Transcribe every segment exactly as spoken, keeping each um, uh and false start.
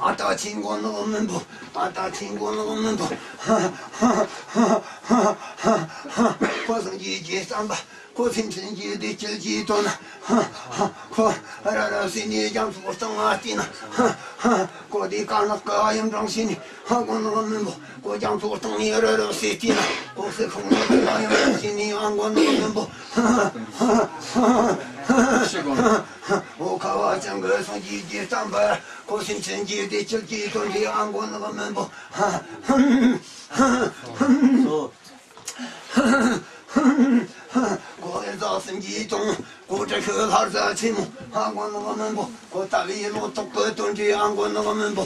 ཨ་ད་ཆིང་གོ་ནག་མིན་པོ། ཨ་ད་ཆིང་གོ་ནག་མིན་པོ། ཁོ་སངས་རྒྱས་ཀྱི་བསམ་པ། ཁོ་སེམས་ཅན་གྱི་བདེ་སྐྱིད་ཀྱི་དོན་ན། ཁོ་ར་ར་སེ་ནས་རྒྱ་མཚོ་སྟེང་ང་བལྟས་ན། ཁོ་དེ་དཀར་ནག་གི་གཡུ་འབྲང་ཞིག་ནས་ཧ་གོ་ནག་མིན་པོ། ཁོ་རྒྱ་མཚོ་སྟེང་ནས་ར་ར་སེ་བལྟས་ན། ཁོ་སི་ཁོང་ནས་གཡུ་འབྲང་ཞིག་ནས་ཧ་གོ་ནག་མིན་པོ། འོ་ཁ་བ་ཅན་གྱི་སངས་རྒྱས་ཀྱི་བསྟན་པ། ཁོ་སེམས་ཅན་གྱི་བདེ་སྐྱིད་ཀྱི་དོན་དེ་ཧ་གོ་ནག་མིན་པོ། ཁོ་ལས་ཟག་སེམས་ཀྱི་དོན། ཁོ་བཀྲ་ཤིས་ལྷ་རྫ་ཆེན་མོ་ཧ་གོ་ནག་མིན་པོ། ཁོ་ལྟ་བའི་ལོ་ཏོག་གི་དོན་དེ་ཧ་གོ་ནག་མིན་པོ།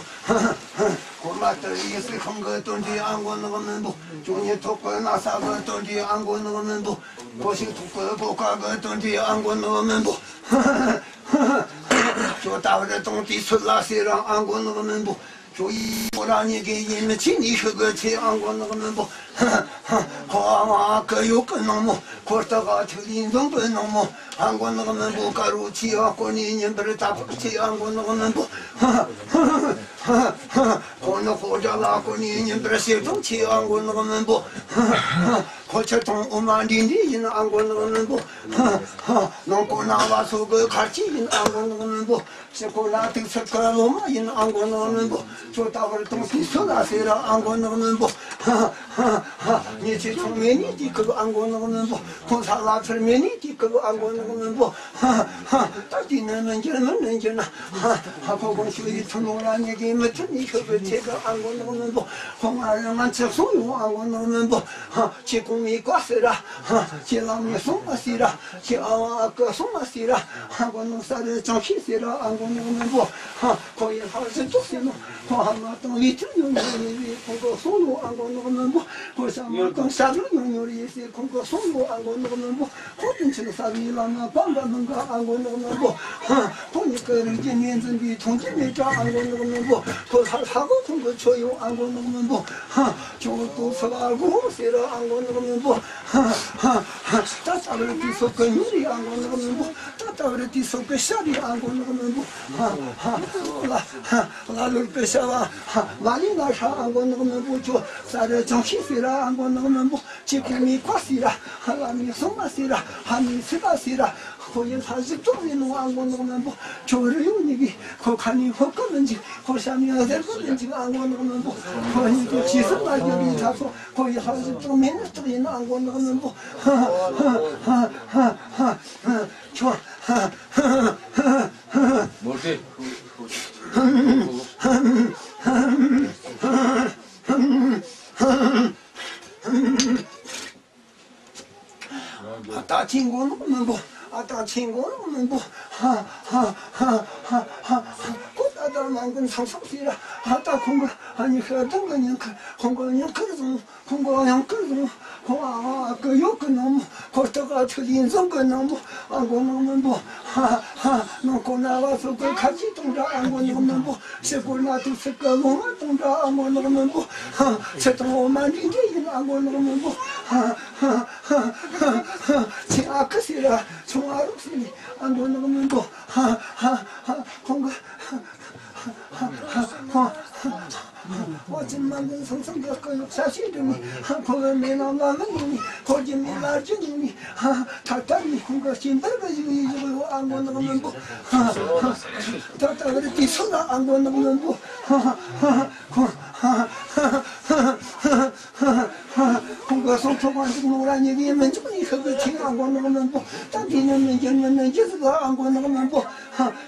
ཁོ་མ་ལྟ་བའི་སྲིད་ཁང་གི་དོན་དེ་ཧ་གོ་ནག་མིན་པོ། ཁྱོད་ཉིད་ཐོག་གི་ན་ས་གི་དོན་དེ་ཧ་གོ་ནག་མིན་པོ། ཁོ་ཞིག་ཐོག་གི་གོ་ཀ་གི་དོན་དེ་ཧ་གོ་ནག་མིན་པོ། ཁྱོད་ལྟ་བུར་དང་དུས་ཚོད་ལ་ཟེར་རང་ཨང་གོ་ནག་མིན་པོ། ཁྱོད་ཡིན་ཁོ་རང་ཉིད་ཀྱི་ཡིན་མི་ཆེ་ནི་ཤི་གི་ཆེ་ཨང་གོ་ནག་མིན་པོ། ཁོ་ཨང་ཨ་ཀི་ཡོ་ཀི་ནང་མོ། ཁོ་ལྟ་ག་ཐུག་ལིན་འཛོམས་གི་ནང་མོ། ཨང་གོ་ནག་མིན་པོ། ཀ་རུ་ཆེ་ཨ་ཀོ་ནི་ཉིན་པར་ད་པ་ཆེ་ཨང་གོ་ནག་མིན་པོ། ཁོ་ནི་ཁོ་རྒྱ་ལ་ཀོ་ནི་ཉིན་པར་ཤེས་གྲོང་ཆེ་ཨང་གོ་ནག་མིན་པོ། ཁོ་ཆེ་གྲོང་འོ་མ་འདྲིས་འདྲིས་ཡིན་ཨང་གོ་ནག་མིན་པོ། ནང་ཀོ་ན་བ་སོ་གི་ཁར་ཆེ་ཡིན་ཨང་གོ་ནག་མིན་པོ། ཕྱི་ཁོ་ལ་ཐུག་ཚད་ཀ་ལོ་མ་ཡིན་ཨང་གོ་ནག་མིན་པོ། ཁྱོད་ལྟ་བུར་གཏོང་ཤེས་སུ་ལ་ཟེར་ར་ཨང་གོ་ནག་མིན་པོ། ཉེ་ཆེ་ཆུང་མེད་ནི་དུས་སྐབས་ཨང་གོ་ནག་མིན་པོ། ཁོང་ས་ལ་ཚུར་མེད་ནི་དུས་སྐབས་ཨང་གོ་ནག་མིན་པོ། ད་དུས་ནི་མི་འགྱུར་མི་མི་འགྱུར་ན། ཁོ་གོང་ཞུ་ཡི་ཐུན་མོང་ལ་ཉེ་གི་མི་ཐུབ་ནི་ཤོད་པའི་ཚེ་གི་ཨང་གོ་ནག་མིན་པོ། ཁོང་ང་རང་ང་ཚེ་སོང་ཡོང་ཨང་གོ་ནག་མིན་པོ། ཁྱེད་གོང་མའི་བཀའ་ཟེར་ར། ཁྱེད་བླ་མའི་གསུང་མ་ཟེར་ར། ཁྱེད་ཨ་བ་ཨ་ཀི་གསུང་མ་ཟེར་ར། ཧ་གོ་ནག་ས་རེ་ཅང་ཤེས་ཟེར་ར་ཨང་གོ་ནག་མིན་པོ། ཁོ་ཡི་ལྷ་བཞི་ཚོགས་ཟེར་ནོ། ཁོ་ཧ་མ་དང་བི་ཐུར་ཉོ་ཉོ་ཡེ་ཟེར་ཁོང་གི་གསུང་ལོ་ཨང་གོ་ནག་མིན་པོ། ཁོ་ཤ་མ་དང་ཤ་བུར་ཉོ་ཉོ་ཡེ་ཟེར་ཁོང་གི་གསུང་ལོ་ཨང་གོ་ནག་མིན་པོ། ཁོ་དོན་ཆེན་ས་བི་བླ་མ་བམ་པ་མང་ག་ཨང་གོ་ནག་མིན་པོ། ཁོ་ཉིད་ཀྱི་རིགས་ཀྱི་ངོས་འཛིན་པའི་མཐོང་རྒྱུ་མེད་དྲ་ཨང་གོ་ནག་མིན་པོ། ཁོ་ལྷ་ལྷ་གོ་ཁོང་གི་ཆོས་ཡོང་ཨང་གོ་ནག་མིན་པོ། ཁྱོད་ཀོ་ས་བ་གོ་ཟེར་ར་ཨང་གོ་ནག་མིན་པོ། ད་ལྟ་བར་དུས་སོགས་ཀྱི་ཉིན་རེ་ཨང་གོ་ནག་མིན་པོ། ད་ལྟ་བར་དུས་སོགས་ཀྱི་ཤ་རེ་ཨང་གོ་ནག་མིན་པོ། ལ་ལ་ལུར་པའི་ཤ་བ་ལ་ལི་ང་ཧྲ་ཨང་གོ་ནག་མིན་པོ། ཁྱོད་ས་རེ་ཅང་ཤེས་ཟེར་ར་ཨང་གོ་ནག་མིན་པོ། ཁྱེད་གོང་མའི་བཀའ་ཟེར་ར། ལ་མི་གསུང་མ་ཟེར་ར། ཧ་མི་སི་ཀ་ཟེར་ར། ཁོ་ཡི་ལྷ་བཞི་ཚོགས་ཡིན་ནོ་ཨང་གོ་ནག་མིན་པོ། ཁྱོད་རི་ཡོང་ནི་གི་ཁོ་ཁ་ནི་ཧོ་ཀ་མི་འཇིག་ཁོ་ཤ་མི་ཟེར་གི་མི་འཇིག་ཨང་གོ་ནག་མིན་པོ། ཁོ་ཡི་གི་ཅི་སུ་མ་རྒྱབ་ཡི་ཐ་ཚོ། ཁོ་ཡི་ལྷ་བཞི་ཚོགས་མེད་ནི་རྟགས་ཡིན་ཨང་གོ་ནག་མིན་པོ། ཁྱོད། མོ་ཏི། ཨ་ད་ཆིང་གོ་ནག་མིན་པོ། ཨ་ད་ཆིང་གོ་ནག་མིན་པོ། ཧ་ཧ་ཧ་ཧ་ཧ། ཁོ་ད་ད་མང་གི་ཚང་ཚང་ཟེར་ར། ཨ་ད་ཁོང་གི་ཨ་ནི་ཤ་དང་གི་ཉིན་ཁ་ཁོང་གི་ཉིན་ཁར་བཟུང་། ཁོང་གི་ཡང་ཀི་བཟུང་། ཁོང་ཨ་ཨ་ཀི་ཡོ་ཀི་ནང་མོ། ཁོ་ལྟ་ག་ཆུ་ལིན་བཟང་གི་ནང་མོ། ཨ་མགོ་ནག་མིན་པོ། ཧ་ཧ། ནང་ཁོ་ན་བ་སོ་གི་ཁ་ཅིག་གཏོང་འདྲ་ཨ་མགོ་ནག་མིན་པོ། ཕྱི་སྒོ་ན་དུ་ཚིག་གི་ལོང་བ་གཏོང་འདྲ་ཨ་མགོ་ནག་མིན་པོ། ཧ། ཚེ་དང་འོ་མ་འདྲིས་འདྲིས་ཡིན་ཨ་མགོ་ནག་མིན་པོ། ཧ་ཧ་ཧ་ཧ་ཧ། ཆེ་ཨ་ཁུ་ཟེར་ར་ཆུང་ཨ་རོགས་ཟེར་ནི་ཨ་མགོ་ནག་མིན་པོ། ཧ་ཧ་ཧ། ཁོང་གི་ཧ་ཧ་ཧ་ཧ། ཁོ་ཅི་མ་འདི་སང་སང་གི་སྐུ་ཡོད་ས་ཞིག་འདྲ་མི། ཁོ་གི་མེ་ནང་ལ་མི་ཉུང་མི། ཁོ་གི་མི་ལ་རྒྱུ་ཉུང་མི། ཐ་ཐ་མི་ཁོང་གི་སྐྱིན་པར་གི་ཡུག་ཡི་ཡོག་ཡོག་ཨ་མགོ་ནག་མིན་པོ། ད་ད་བར་དུས་སུ་ལ་ཨ་མགོ་ནག་མིན་པོ། ཁོ་ཁོང་གི་སོང་ཐོག་གང་ཅིག་ནོར་ར་ཉེ་གི་མི་འཇུག་ནི་ཤི་གི་ཆིང་ཨ་མགོ་ནག་མིན་པོ། ད་འདི་ནི་མི་འགྱུར་མི་མི་འགྱུར་ཟིག་ཨ་མགོ་ནག་མིན་པོ།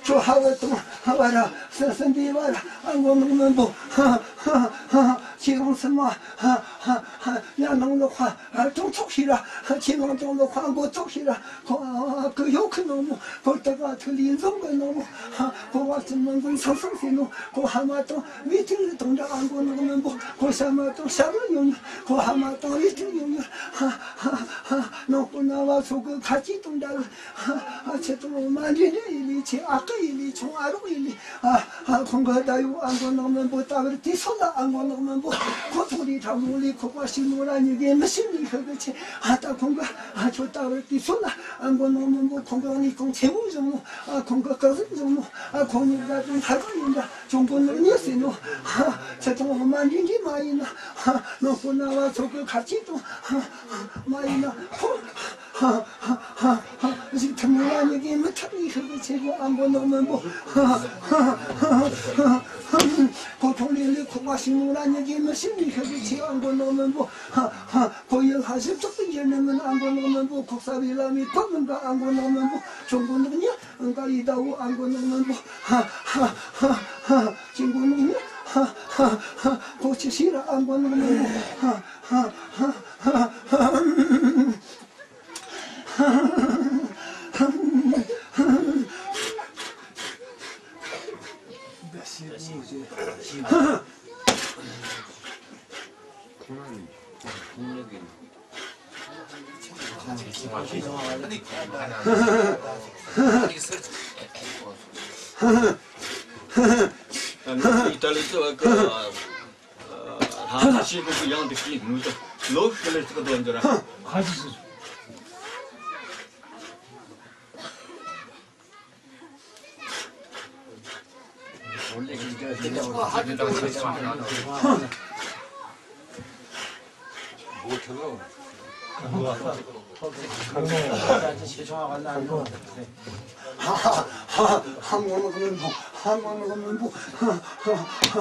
ཁྱོད་ཧ་བ་དང་ཧ་བ་ར། སེམས་སེམས་འདི་བ་ར་ཨ་མགོ་ནག་མིན་པོ། ཧ་ཧ་ཧ། ཁྱེད་རང་སེམས་མ་ཧ་ཧ་ཧ། ཡ་ནང་ལོག་ཧ་ཧ་གྲོང་ཚོགས་ཤིག་ར། ཁྱེད་རང་གྲོང་ལོག་ཧ་མགོ་ཚོགས་ཤིག་ར། ཁོ་ཨ་ཁོ་ཡོད་ཁི་ནང་མོ། ཁོ་ལྟ་ག་ཐུ་ལི་འཛོམས་གི་ནང་མོ། ཧ་ཁོ་བ་ཚི་མང་གི་ཚང་ཚང་ཟེར་ནོ། ཁོ་ཧ་མ་དང་བི་ཐི་རི་དང་འདྲ་ཨ་མགོ་ནག་མིན་པོ། ཁོ་ཤ་མ་དང་ཤ་མ་ཡོང་ཡོད། ཁོ་ཧ་མ་དང་བི་ཐི་རི་ཡོང་ཡོད། ཧ་ཧ་ཧ། ནང་ཁོ་ན་བ་ཚོ་གི་ཁ་ཅིག་དང་འདྲ་གི། ཨ་ཆེ་དང་མ་འདྲེ་འདྲེ་ཡི་ལི་ཆེ་ཨ་ཀ་ཡི་ལི་ཆུང་ཨ་རོགས་ཡི་ལི། ཨ་ཨ་ཁོང་གི་ད་ཡོ་ཨ་མགོ་ནག་མིན་པོ། ད་བར་དུས་སོ་ལ་ཨ་མགོ་ནག་མིན་པོ། ཁོ་ཚོ་ལས་ཐབས་ལོ་ལས་ཁོག་པ་ཞིག་ནོ་ར་ཉི་གེ་མི་ཤེས་ནི་ཤི་གི་ཆེ། ཨ་ད་ཁོང་གི་ཨ་ཁྱོད་ལྟ་བུར་དུས་ཚོད་ལ་ཨ་མགོ་ནོར་མི་འབོ། ཁོང་གི་ནི་གོང་ཆེན་མོ་བཞིན་ནོ། ཨ་ཁོང་གི་སྐུ་གཟུགས་བཞིན་ནོ། ཨ་ཁོང་ཉིད་ད་དུང་ཐར་གི་ཡིན་ད་ཅུང་གོ་ནོར་ཉེ་ཟེར་ནོ། ཨ་ཚེ་ཐུང་འོ་མ་འདི་འདི་མ་ཡིན་ན། ཨ་ནོ་ཁོ་ན་བ་ཚོ་གི་ཁ་ཆེ་དང་། ཨ་མ་ཡིན་ན་ཁོ། ཧ་ཧ་ཧ་ཧ། གཟིགས་ཐུབ་ནོ་ར་ཉི་གེ་མི་ཐུབ་ནི་ཤི་གི་ཆེ་གོ། ཨ་མགོ་ནག་མི་འབོ། ཧ་ཧ་ཧ་ཧ། ཁོ་ཐོང་ལེ་ལེ་ཁོག་པ་ཞིག་ནོ་ར་ཉི་གེ་མི་ཤི་ནི་ཤི་གི་ཆེ། ཨ་མགོ་ནག་མི་འབོ། ཧ་ཧ། ཁོ་ཡི་ལྷ་ཞིབ་ཚགས་ཏུ་འགྱུར་ནི་མིན། ཨ་མགོ་ནག་མི་འབོ། ཁོག་ས་བི་ལ་མི་ཁོ་མིན་པ། ཨ་མགོ་ནག་མི་འབོ། ཆུང་མགོ་ནག་ཉི་ཨང་ཀ་ཡི་ཟླ་བོ། ཨ་མགོ་ནག་མི་འབོ། ཧ་ཧ་ཧ་ཧ། ཆེ་མགོ་ནག་ཉི། ཧ་ཧ་ཧ། ཁོ་ཆི་ཤི་ར། ཨ་མགོ་ནག་མི་འབོ། ཧ་ཧ་ཧ་ཧ། ཨ་ནི་ཨི་ཏ་ལི་ཚོ་བ་གི། ལྷ་ས་ཆེ་གོ་གི་ཡང་འདི་གི་ནུས་ད་ལོ་ཤི་ལེ་ཚིག་དོན་འདི་ར། ཁ་ཅིག་ཟེར། ཧ་ཧ་ཧ་ཧ། མགོ་ནག་མི་འབོ། ཧ་མགོ་ནག་མི་འབོ། ཧ་ཧ་ཧ་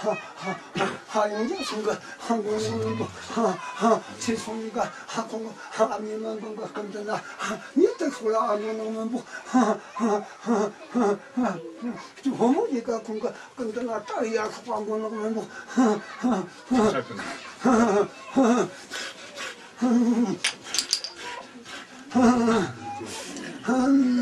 ཧ། ཧ་ཡང་ཡང་སོང་གི། ཧ་མགོ་ནག་མི་འབོ། ཧ་ཧ། ཆེ་སོང་གི། ཧ་ཁོང་གི། ཧ་ཨ་མྱེས་མ་འབངས་གི་སྐུ་མདུན་ན། ཧ་མྱེས་དུ་ཤོག་ར། ཨ་མགོ་ནག་མི་འབོ། ཧ་ཧ་ཧ་ཧ་ཧ། ཅི་ཧོ་མོ་ཡི་ག་ཁོང་གི་སྐུ་མདུན་ན་ད་ཡ་ཤོག་པ། མགོ་ནག་མི་འབོ། ཧ་ཧ་ཧ་ཧ་ཧ།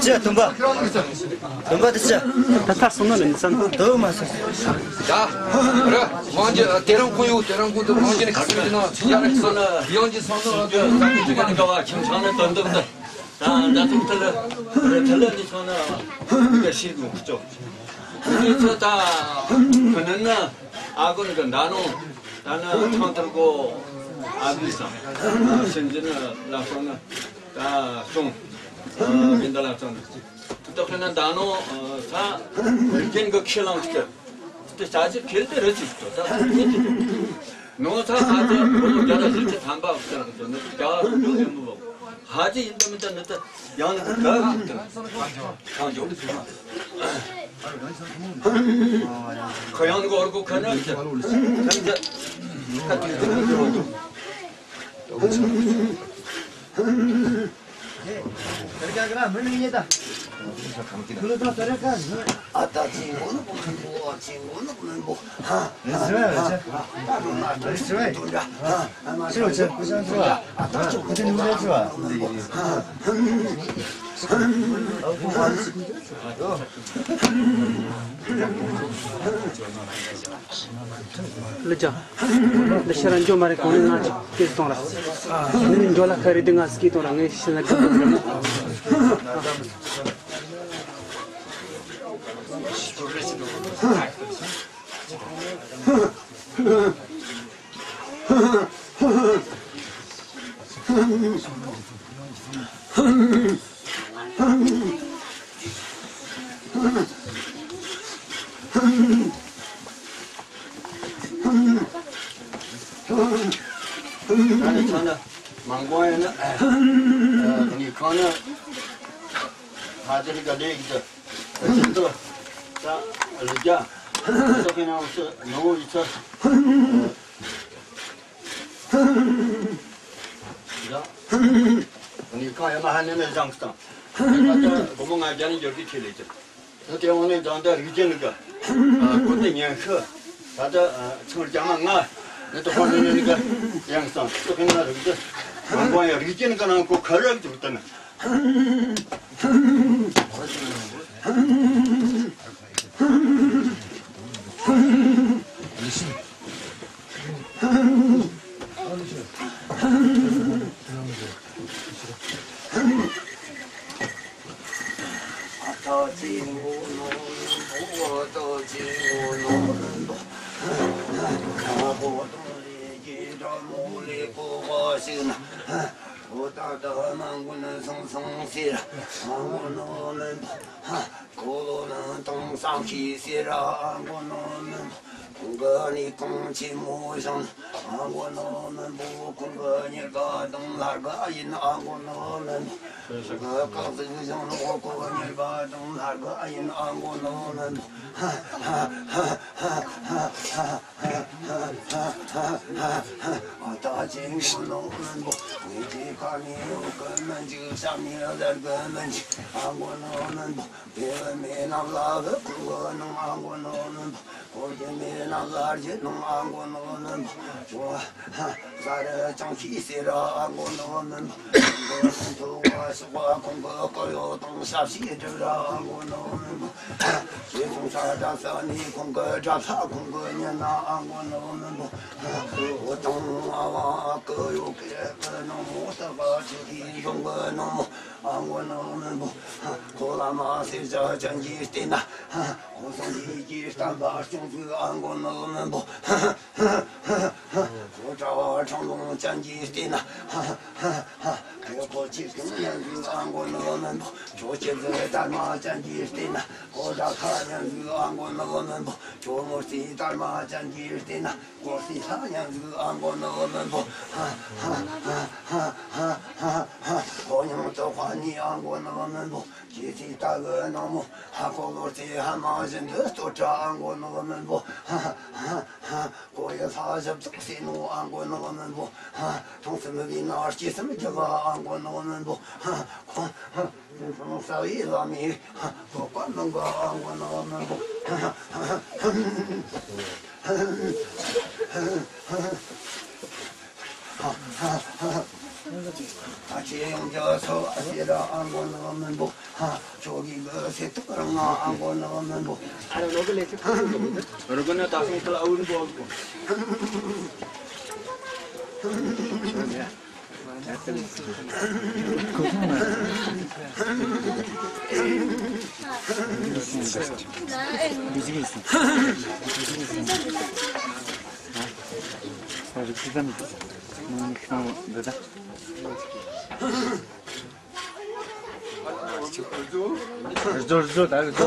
ཅི་སྟོན་པ། སྟོན་པ་དེ་ཅི། ད་ཐར་སོང་ན་ལེ་ནི་ས་ན། དོ་མ་ས། ད་ར་མང་རྒྱུ་དེ་རང་ཁོང་ཡོད། དེ་རང་ཁོང་དུ་མང་རྒྱུ་ནི་ཁ་སང་ཡིན་ན་ཚིག་ཡ་རེ་སོང་ན་ཡང་རྒྱུ་སོང་ན་ཡང་རྒྱུ་ཁྱིམ་ཚང་ནི་དོན་དུ་འདི། ད་ད་ཐུག་ཐལ་ལ་ཐལ་ལ་ནི་སོང་ན་འདི་ག་ཤེས་དགོས་ཀྱི་ཅོག་འདི་ཚོ་ད་ཁོ་ནི་ན། ཨ་ཁུ་ནི་གི་འདྲ་ནོ། ད་ནི་ཐང་ཐར་གོ། ཨ་ཁུ་སང་སེམས་ཅན་ལ་སོང་ན་ད་སོང་། མི་འདི་ལ་སོང་ན་ད་ཁོ་ན་འདྲ་ནོ། ས་རིག་གན་གི་ཁས་བླངས་ཀྱི་དེ་ཅ་ཅི་ཁེལ་དེ་རེ་ཅིག་ཏོ་ད་ཁེལ་དེ་ནོ། ས་ཧ་ཅི་ཁོ་ལོ་བརྒྱ་དང་བཞི་བཅུ་ཐམ་པ་ཟེར་གི་ནི་བརྒྱ་དང་བཅུ་ཡོད་མི་བོ། ཧ་ཅི་ཡིན་ད་མི་ད་ནི་ད། ཡང་ན་ག་གང་ཡོད། ཁ་ཡང་གོར་གོ་ཁ་ན་ཁ་ཏི་ཨ་ད་ཅི་ངོ་ནག་མི་འབོ། ཨ་ཅི་ངོ་ནག་མི་འབོ། ཧ་ཧ་ཧ། ད་ནོ་མ་ཏོ་ཅི་དོན་འདྲ། ཧ་ཧ། མ་ཏོ་ཅི་དོན་འདྲ། ཨ་ད་ཅི་ངོ་ནག་མི་འབོ། ཧ་ཧ། ལི་ཅང་། འདི་ཕྱིར་ར་འགྱོ་མ་རེད། གོང་ནས་ང་ཅིག་སྐད་གཏོང་ར། འདི་ནས་འགྱོ་ལ་ཁ་རེད། འདི་ང་སྐད་གཏོང་ར། ངས་ཤི་ན་སྐད་གཏོང་ར། ཨ་ནི་ཚང་ན་མང་པོ་ཡོད་ན། ཨ་ནི་ཁང་ན་ཧ་ཅི་རི་ག་ལེ་གི་ཅི་ཏོ། ད་ལུ་རྒྱ་ཏོ་ཁེ་ན་སུ་ནོ་ཡི་ཚ། ཡ། ཨ་ནི་ཁང་ཡ་མ་ཧ་ནེ་ནེ་བཟང་སྟངས། ད་ལྟ་སྒོར་མོ་ལྔ་བརྒྱ་ནས་འབྱོར་གི་ཁྲིད་ལས་ཀྱི། ད་དེ་འོང་ནས་ད་ལྟ་རིག་རྒྱུ་ནི་གི། ཨ། ཁོ་དེ་ཉན་ཤི། ད་ལྟ་ཨ་ཚང་རྒྱ་མ་ང་ནི་ཏོག་ཧོན་ནི་ནི་གི་ཡང་སང་ཏོག་ཧོན་ན་རིག་རྒྱུ། མང་པོ་ཡང་རིག་རྒྱུ་ནི་གི་ནང་ཁོ་ཁ་རག་ཅིག་ད་ནི། ཁོང་གི་ནི་གང་ཆེན་མོ་བཞིན། ཨ་མགོ་ནོ་མིན་པོ། ཁོང་གི་གཉེར་པ་དང་ལྷར་དགའ་ཡིན། ཨ་མགོ་ནོ་མིན་པོ། ཁོང་གི་བཀའ་གཟུགས་བཞིན་ནོ། ཁོ་གཉེར་པ་དང་ལྷར་དགའ་ཡིན། ཨ་མགོ་ནོ་མིན་པོ། ཨ་ད་ཅི་མགོ་ནོ་མིན་པོ། ངེད་ཀྱི་ཁ་ནས་འོག་གི་མི་འཇིག། ཤ་ནས་ཟར་གི་མི་འཇིག། ཨ་མགོ་ནོ་མིན་པོ། དེ་བས་མེད་ན་ལ་བུ་ཁོང་གི་ནང་། ཨ་མགོ་ནོ་མིན་པོ། ཁོ་དེ་མེད་ན་ལ་རྒྱུ་ནང་། ཨ་མགོ་ནོ་མིན་པོ། ཟ་རུ་ཅང་ཤེས་ཟེར། ཨ་མགོ་ནོ་མིན་པོ། ཁོང་གི་ཐུག་པ་ཤོག་པ། ཁོང་གི་སྐུ་ཡོག་དང་ཞབས་ཕྱི་སྒྲུབ་ར། ཨ་མགོ་ནོ་མིན་པོ། ཞེ་སོང་ས་དགྲ་ས་ནས་ཁོང་གི་དགྲ་ལྷ་ཁོང་གི་ཉན་ན། ཨ་མགོ་ནོ་མིན་པོ། འོ་དང་ཨ་བ་སྐུ་ཡོག་གི་སྐུ་ནང་མོ། ད་བ་ཆུ་ཁའི་གཞུང་གི་ནང་མོ། ཨ་མགོ་ནོ་མིན་པོ། ཁོ་བླ་མ་སེར་སྐྱ་ཅན་གྱིས་བལྟས་ན། ཁོ་སངས་རྒྱས་ཀྱི་བསྟན་པ་སྐྱོང་ཚུལ། ཨ་མགོ་ནོ་མིན་པོ། ཁོ་གྲྭ་བ་ཁྲང་ལུང་ཅན་གྱིས་བལྟས་ན། ཁོ་ཁོ་ཆོས་སྐྱོང་ཉན་ཚུལ། ཨ་མགོ་ནོ་མིན་པོ། ཁྱོད་ཁྱེད་ཚོའི་དར་མ་ཅན་གྱིས་བལྟས་ན། ཁོ་དགྲ་ཁ་ཉན་ཚུལ། ཨ་མགོ་ནོ་མིན་པོ། ཁྱོད་མོ་རྩིས་དར་མ་ཅན་གྱིས་བལྟས་ན། ཁོ་སྲིད་ལྷ་ཉན་ཚུལ། ཨ་མགོ་ནོ་མིན་པོ། ཁོ་མྱང་ཏོ་ཁ་ནི། ཨ་མགོ་ནོ་མིན་པོ། ཁྱེད་ཚོའི་ལྟ་བུ་ནང་མོ། ཧ་ཁོ་ལོ་རྩེ་ཧ་མ་བཞིན་དུ་སྟོད་གྲྭ། ཨ་མགོ་ནོ་མིན་པོ། ཁོ་ཡི་ལྷ་ཞབས་ཏོག་ཟེར་ནོ། ཨ་མགོ་ནོ་མིན་པོ། ཐུང་སེམས་མི་ན་སྐྱེ་སེམས་རྒྱུ་བ། ཨ་མགོ་ནོ་མིན་པོ། ཁོ་ཐུང་ས་བའི་བླ་མའི་ཐོག་པ་ནང་ག། ཨ་མགོ་ནོ་མིན་པོ། ཨ་ཅེ་ཡོང་རྒྱ་སོ་ཨ་ཟེར་ར། ཨ་མགོ་ནོ་མིན་པོ། ཁྱོད་ཀྱི་གི་སེ་ཐུག་རང་ང་། ཨ་མགོ་ནོ་མིན་པོ། རུ་ཀུན་ནི་ད་སོང་ཁ་ལ་ཨ་བུན་པོ། རྫོ་རྫོ་ད་རྫོ།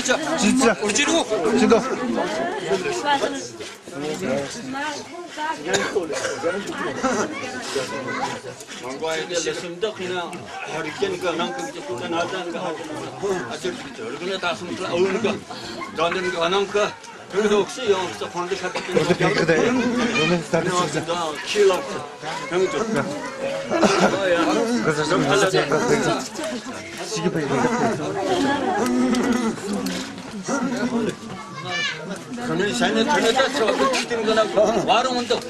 ཅི་ཙི་ཅི་དོ། མང་པོ་ཡོད་དེ་ལས་སུམ་དག་གི་ན་ཧ་རི་ཀན་གི་ནང་གི་ཅི་ཀུ་ན་ད་གི་ཧ་ཀན་ཨ་ཅིར་ཅིག་ཅི་རི་ཀ་ན་ད་སུམ་ཀ་ཨོ་ནི་གི་ད་ནི་གི་ནང་གི་ཀུན་དོག་སི་ཡང་སི་ཁོང་དེ་ཁ་ཏི་ཀུན་དོག་ཡང་ཀི་ལ་ཀི་ཡང་ཀི་ཁ་ནས་ཤ་ནས་ཐོན་ནས་ད་ཚོ་གི་ཁྱི་ཏིང་གི་ན་བ་རུང་འདུག་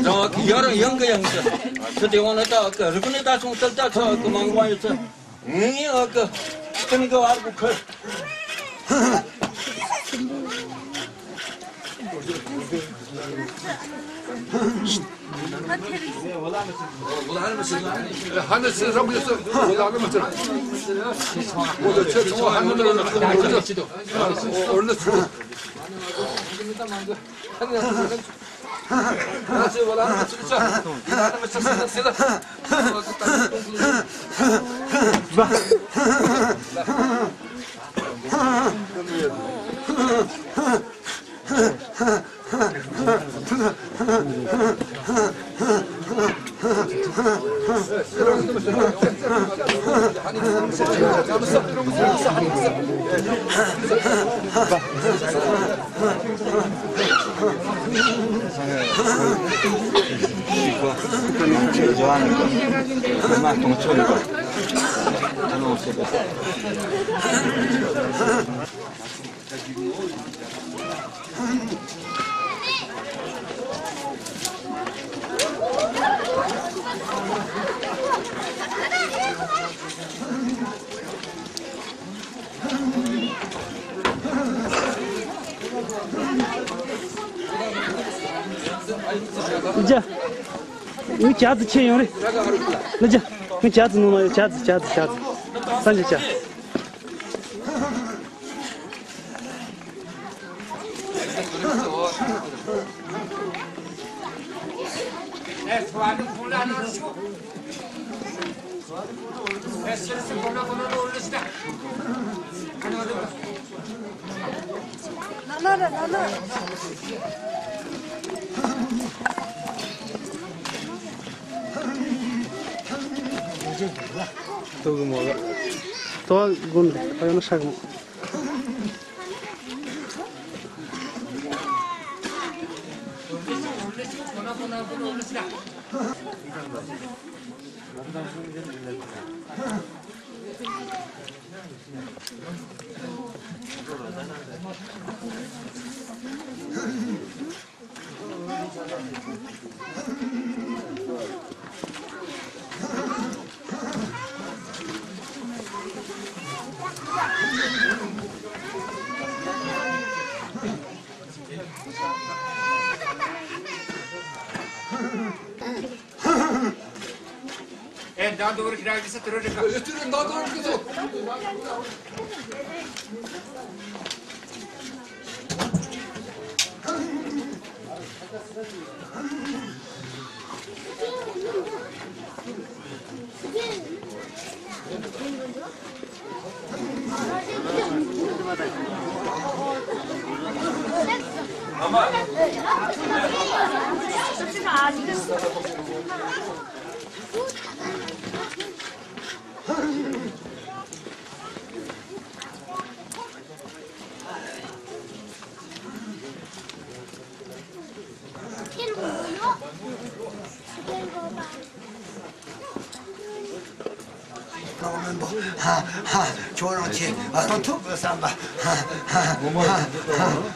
རང་གི་ཡར་ཡང་གི་ཡང་གི་ཁྱི་དེ་བང་ན་ད་གི་རི་ཀུན་ནས་ད་སོང་ཏལ་ད་ཚོ་གི་མང་བ་ཡོད་ཚེ། ངའི་ཨ་ཀི་ཏིན་གི་བར་གུ་ཁུར། ཧ་ནི་སི་རང་གི་སི་ཧ་ནི་སི་རང་གི་སི་ཧ་ནི་མི་ཚར། ཧ་ནི་མི་ཚར། ལ་རྒྱ། ངའི་ཇ་ཙི་ཁྱེར་ཡོང་རེ། ལ་རྒྱ། ངའི་ཇ་ཙི་ནང་ན་ཡོད། ཇ་ཙི། ཇ་ཙི། ཇ་ཙི། སངས་རྒྱས་ཇ། ལྟོ་གི་མོ་ལ། ལྟོ་གི་མོ་ལ་ཡོད་ན་ཧྲ་གི་མོ། ཨེ། མདང་དུ་བར་ཁྱེད་རང་གིས་ས་དུར་རེ་ཁ། ཨེ། དུར་རེ་མདང་དུ་བར་ཁྱེད་ཚོ། ནང་མི་འབོ། ཧ་ཧ། ཁྱོད་རང་ཆེ་ཨ་ཐོན་ཐུབ་གི་བསམ་པ། ཧ་ཧ་ཧ་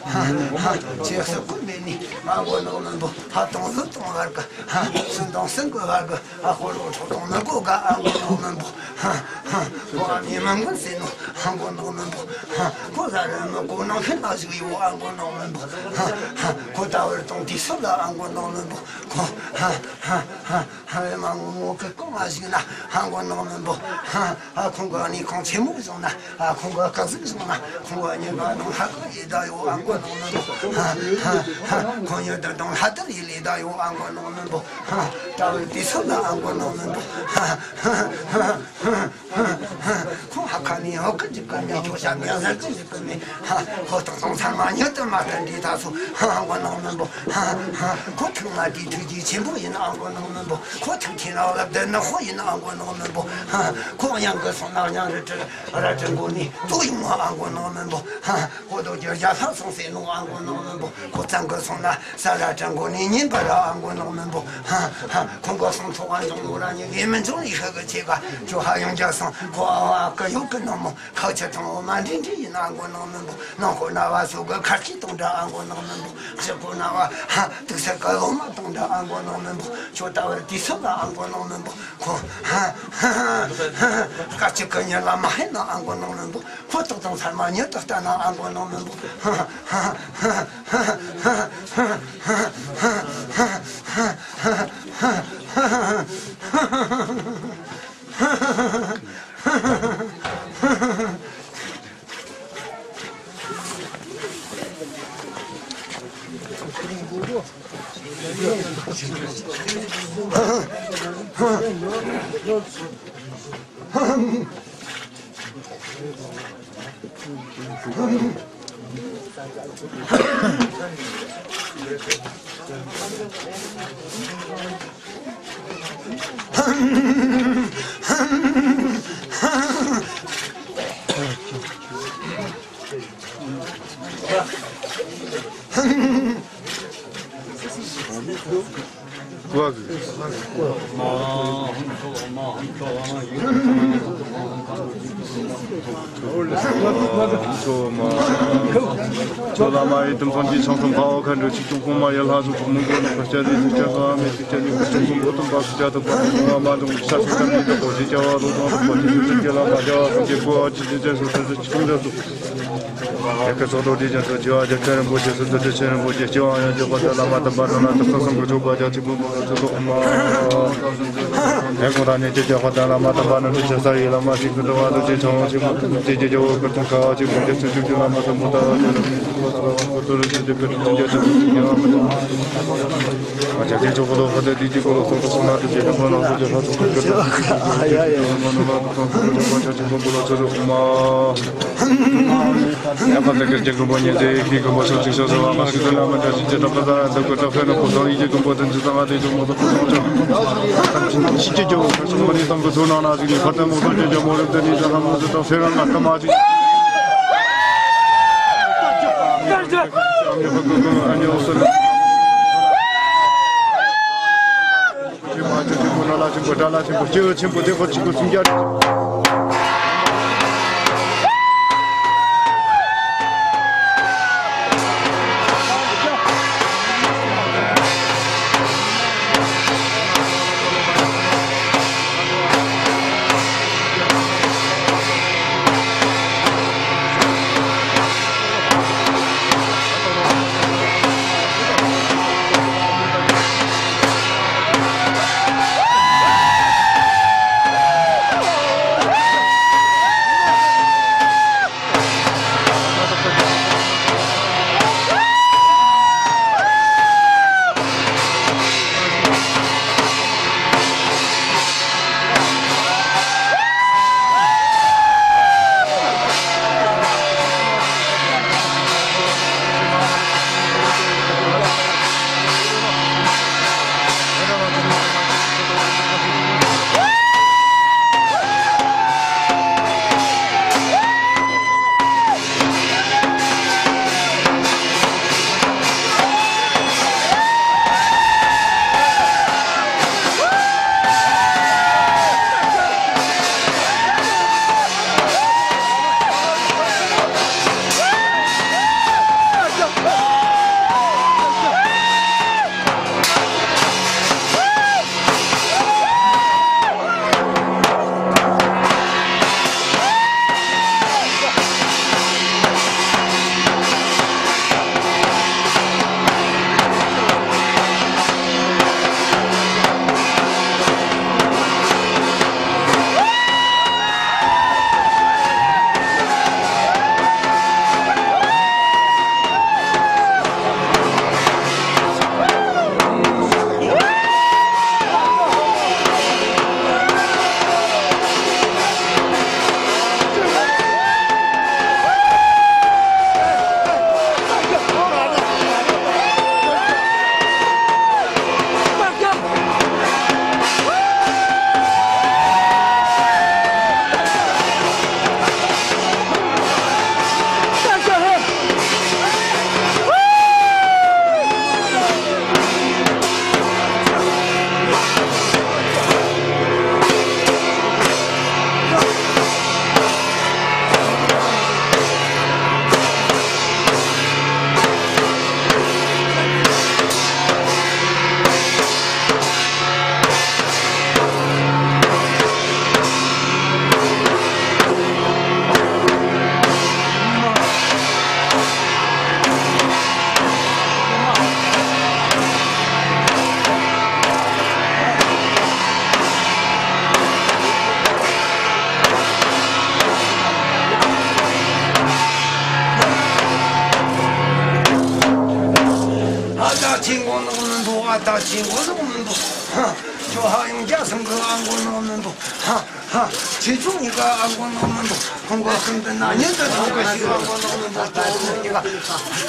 ཧ་ཧ། ཁྱེད་སུ་ཀུན་མེད་ནི་ང་མགོ་ནག་མི་འབོ། ཧ་དང་ལུ་དང་བར་གི། ཧ་སུན་དང་སུན་གི་བར་གི། ཨ་ཧོ་ལོ་ཁྲོ་དང་ནི་གོ་ག། ཨ་མགོ་ནག་མི་འབོ། ཧ་ཧ། ཁོ་ཨ་མྱེས་མ་མགོན་ཟེར་ནོ། ཨ་མགོ་ནག་མི་འབོ། ཧ་ཁོ་ཟ་རི་མི་གོ་ནང་ཁེན་ན་ཞིག་ཡོད། ཨ་མགོ་ནག་མི་འབོ། ཧ་ཧ། ཁོ་ད་བར་དང་དུས་སུ་ལ། ཨ་མགོ་ནག་མི་འབོ། ཁོ་ཧ་ཧ་ཧ་ཧ་མ་ངོ་མོ་གི་གོང་ང་ཞིག་ན། ཨ་མགོ་ནག་མི་འབོ། ཧ་ཨ་ཁོང་གི་ནི་ཁོང་ཆེན་མོ་བྱུང་ན། ཨ་ཁོང་གི་སྐག་ཟིག་བྱུང་ན། ཁོང་གི་ཉེ་ག་ནང་ཧ་ག་ཡི་ད་ཡོད། ཨ་མགོ་ནག་མི་འབོ། ཧ་ཧ་ཧ། ཁོང་ཡོད་ད་དང་ཧ་དར་ཡི་ལི་ད་ཡོད། ཨ་མགོ་ནག་མི་འབོ། ཧ་ད་བར་དུས་སུ་ལ། ཨ་མགོ་ནག་མི་འབོ། ཧ་ཧ་ཧ་ཧ། ཁོང་ཧ་ཁ་ནི་ཧོ་ཀི་འཇིག་གི་མེད། ཁྱོ་ཤ་མེད་ཟེར་གི་འཇིག་གི་མེད། ཧ་ཧོ་ཏག་ཏག་ཚང་མ་ཉོ་དུ་མ་ཐན་འདི་ད་སོ། ཧ་མགོ་ནག་མི་འབོ། ཧ་ཧ། ཁོ་ཐུག་ན་དེ་ཐུགས་རྗེ་ཆེན་པོ་ཡིན། ཨ་མགོ་ནག་མི་འབོ། ཁོ་ཐུག་ཐེ་ན་ལབ་དེ་ནི་ཧོ་ཡིན། ཨ་མགོ་ནག་མི་འབོ། ཧ་ཁོ་གཡང་གི་སོང་ན་གཡང་རི་ཁྲི་ར་ཁྲི་མགོ་ནི་ཏོ་ཡིན་མོ། ཨ་མགོ་ནག་མི་འབོ། ཧ་ཁོ་དོ་ཀྱི་རྒྱ་ལྷ་སོང་ཟེར་ནོ། ཨ་མགོ་ནག་མི་འབོ། ཁོ་གཙང་གི་སོང་ན་ས་ར་ཁྲི་མགོ་ནི་ཉིན་པ་ར། ཨ་མགོ་ནག་མི་འབོ། ཧ་ཧ། ཁོང་གི་སོང་ཚོ་བ་འབྱུང་ནོ་ར་ཉི་ལེ་མི་འབྱུང་ནི་ཤ་གི་ཆེ་ག་ཅོ་ཧ་ཡང་རྒྱ་སོང་ཁོ་ཨ་བ་ཀ་ཡོ་ཀི་ནང་མོ། ཁ་ཆེ་དང་འོ་མ་འདྲིས་འདྲིས་ཡིན། ཨ་མགོ་ནག་མི་འབོ། ནང་ཁོ་ན་བ་སོ་གི་ཁར་ཁྱི་དང་འདྲ། ཨ་མགོ་ནག་མི་འབོ། ཕྱི་ཁོ་ན་བ་ཧ་དུག་སེ་གི་འོ་མ་དང་འདྲ། ཨ་མགོ་ནག་མི་འབོ། ཁྱོད་ད་བར་དུས་སུ་ལ། ཨ་མགོ་ནག་མི་འབོ། ཁོ་ཧ་ཧ་ཧ་ཧ་ཧ། སྐར་གཅིག་གི་ཉིན་ལ་མ་ཧེ་ན། ཨ་མགོ་ནག་མི་འབོ། ཁོ་ཏག་ཏག་ཚར་མ་ཉི་ཏག་ལྟ་ན། ཨ་མགོ་ནག་མི་འབོ། ཧ་ཧ་ཧ་ཧ་ཧ། ཁྱོད་བླ་མ་ཡི་དམ་སངས་རྒྱས་བྱང་སེམས་དཔའ་བོ་མཁའ་འགྲོ་ཆོས་སྐྱོང་གོང་མ་ཡི་ལྷ་གཟུགས་ཕུང་མོ་མགོ་ནག་པ་སྐྱ་རེངས་སུ་སྐྱ་སོགས་ཨ་མེ་ཏི་སྐྱ་ནི་སྐུ་གསུང་གི་འོད་སྟོང་པ་སུ་སྐྱ་དང་པ་ཀུན་དབང་མ་འབྱུང་ཤ་ཚུགས་ཀྱང་མི་འདོད་པོ་ཞེས་བྱ་བ་རོ་སྟོང་དང་པོ་ཏི་ཤུ་ཏི་སྐྱེ་ལ་མ་བྱ་བ་སངས་རྒྱས་སྐུ་བ་ཆུ་ཆེན་ཅན་སོགས་ཚུལ་ཚུལ་ཆིག་སྟོང་རྒྱ་མཚོ། ཡ་གི་ཚོགས་རྡོ་རྗེ་འཆང་སོགས་བྱེ་བ་བརྒྱ་ཁྱོད་རིན་པོ་ཆེ་སུ་ཚུལ་ཚུལ་ཆེན་རིན་པོ་ཆེ་སྤྱི་དབང་ཡང་རྒྱལ་བ་དང་བླ་མ་དམ་པ་རྣམས་ལ་དུ་ཁ་སང་གི་ཆོག་པ་རྒྱ་ཆེན་པོ་མང་ལ་ཚོགས་སོགས་མ། ཡ་གོང་དང་ཉེ་ཆར་རྒྱལ་བ་དང་བླ་མ་དམ་པ་རྣམས་ཀྱི་ཆ་ས་ཡི་བླ་མ་ཞིག་གི་འགྲོ་བ་རྡོ་རྗེ་འཆང་ཆེན་པོ་ཀུན་ལྡན་ཀྱི་རྒྱལ་བོ་ཀུན་ཐང་ཁ་བ་ཆེན་པོ་རྒྱ་ཆེན་ཆོས་ཀྱི་བླ་མ་དམ་པོ་ལྟ་བ་ཆེན་པོ་ཏུ་རུ་ཆེན་པོ་ཀུན་ཐང་རྒྱ་ཆེན་པོ་ཀུན་ཐང་རྒྱ་ཆེན་པོ་ཀུན་ཐང་རྒྱ་ཆེན་པོ་ཀུན་ཐང་རྒྱ་ཆེན་པོ་ཀུན་ཐང་རྒྱ་ཆེན་པོ་ཀུན་ཐང་རྒྱ་ཆེན་པོ་ཀུན་ཐང་རྒྱ་ཆེན་པོ་ཀུན་ཐང་རྒྱ་ཆེན་པོ་ཀུན་ཐང་རྒྱ་ཆེན་པོ་ཀུན་ཐང་། ཡ་ཕ་ད་ཀིར་གྱི་མགོན་པོ་ཉི་ཟེར་ཡེ་ཤེས་མགོན་པོ་སོགས་ཅིག་ཤོག་ཟེར་བ་མ་ཞིག་ཏུ་བླ་མ་བཀྲ་ཤིས་ཀྱི་གྲགས་པ་ཟ་ར་འདབ་ཀྱི་གྲགས་པས་ན་ཕོ་བྲང་ཡིད་ཀྱི་མགོན་པོ་དོན་གྱི་གསང་བ་དེ་ཅུང་མོ་ཟོ་ཕོ་བྲང་ཅང་ཤིག་ཀྱི་རྒྱལ་པོ་ཁར་སོང་མ་ནི་དམ་གྱི་ཚོགས་ནང་ན་ཞིག་ནི་ཕར་ལྟ་མོ་ཟོ་ཅན་གྱི་མོ་རིག་དེ་ནི་ཅང་ཧ་མོ་ཟོ་དང་སེ་རང་ང་ལྟ་མ་ཅིག་ཨ་ནི་ཧོ་ཀོ་ཀོ་ཨ་ནི་ཨོ་སོ་ལ། ཆེན་པོ་ཨ་ཅོ་ཆེན་པོ་ལ་ལ་ཆེན་པོ་དགྲ་ལ་ཆེན་པོ་སྐྱེ་བོ་ཆེན་པོ་དེ་ཁོ་ཆེན་པོ་སུམ་བརྒྱ། ཨ་ད་ཆེན་གོ་ནོ་མི་འདུག་ཨ་ད་ཆེན་གོ་ནོ་མི་འདུག་ཧ། ཁྱོད་ཧ་ཡང་རྒྱ་སེང་གི་ཨ་གོ་ནོ་མི་འདུག་ཧ། ཧ། ཆེ་ཆུང་གཉིས་ཀ་ཨ་གོ་ནོ་མི་འདུག་ཁོང་གི་ཁྱིམ་དུ་ན་ཉིན་དུ་ཐོག་གི་ཞིག་ཨ་གོ་ནོ་མི་འདུག་ད་ཁྱིམ་གཉིས་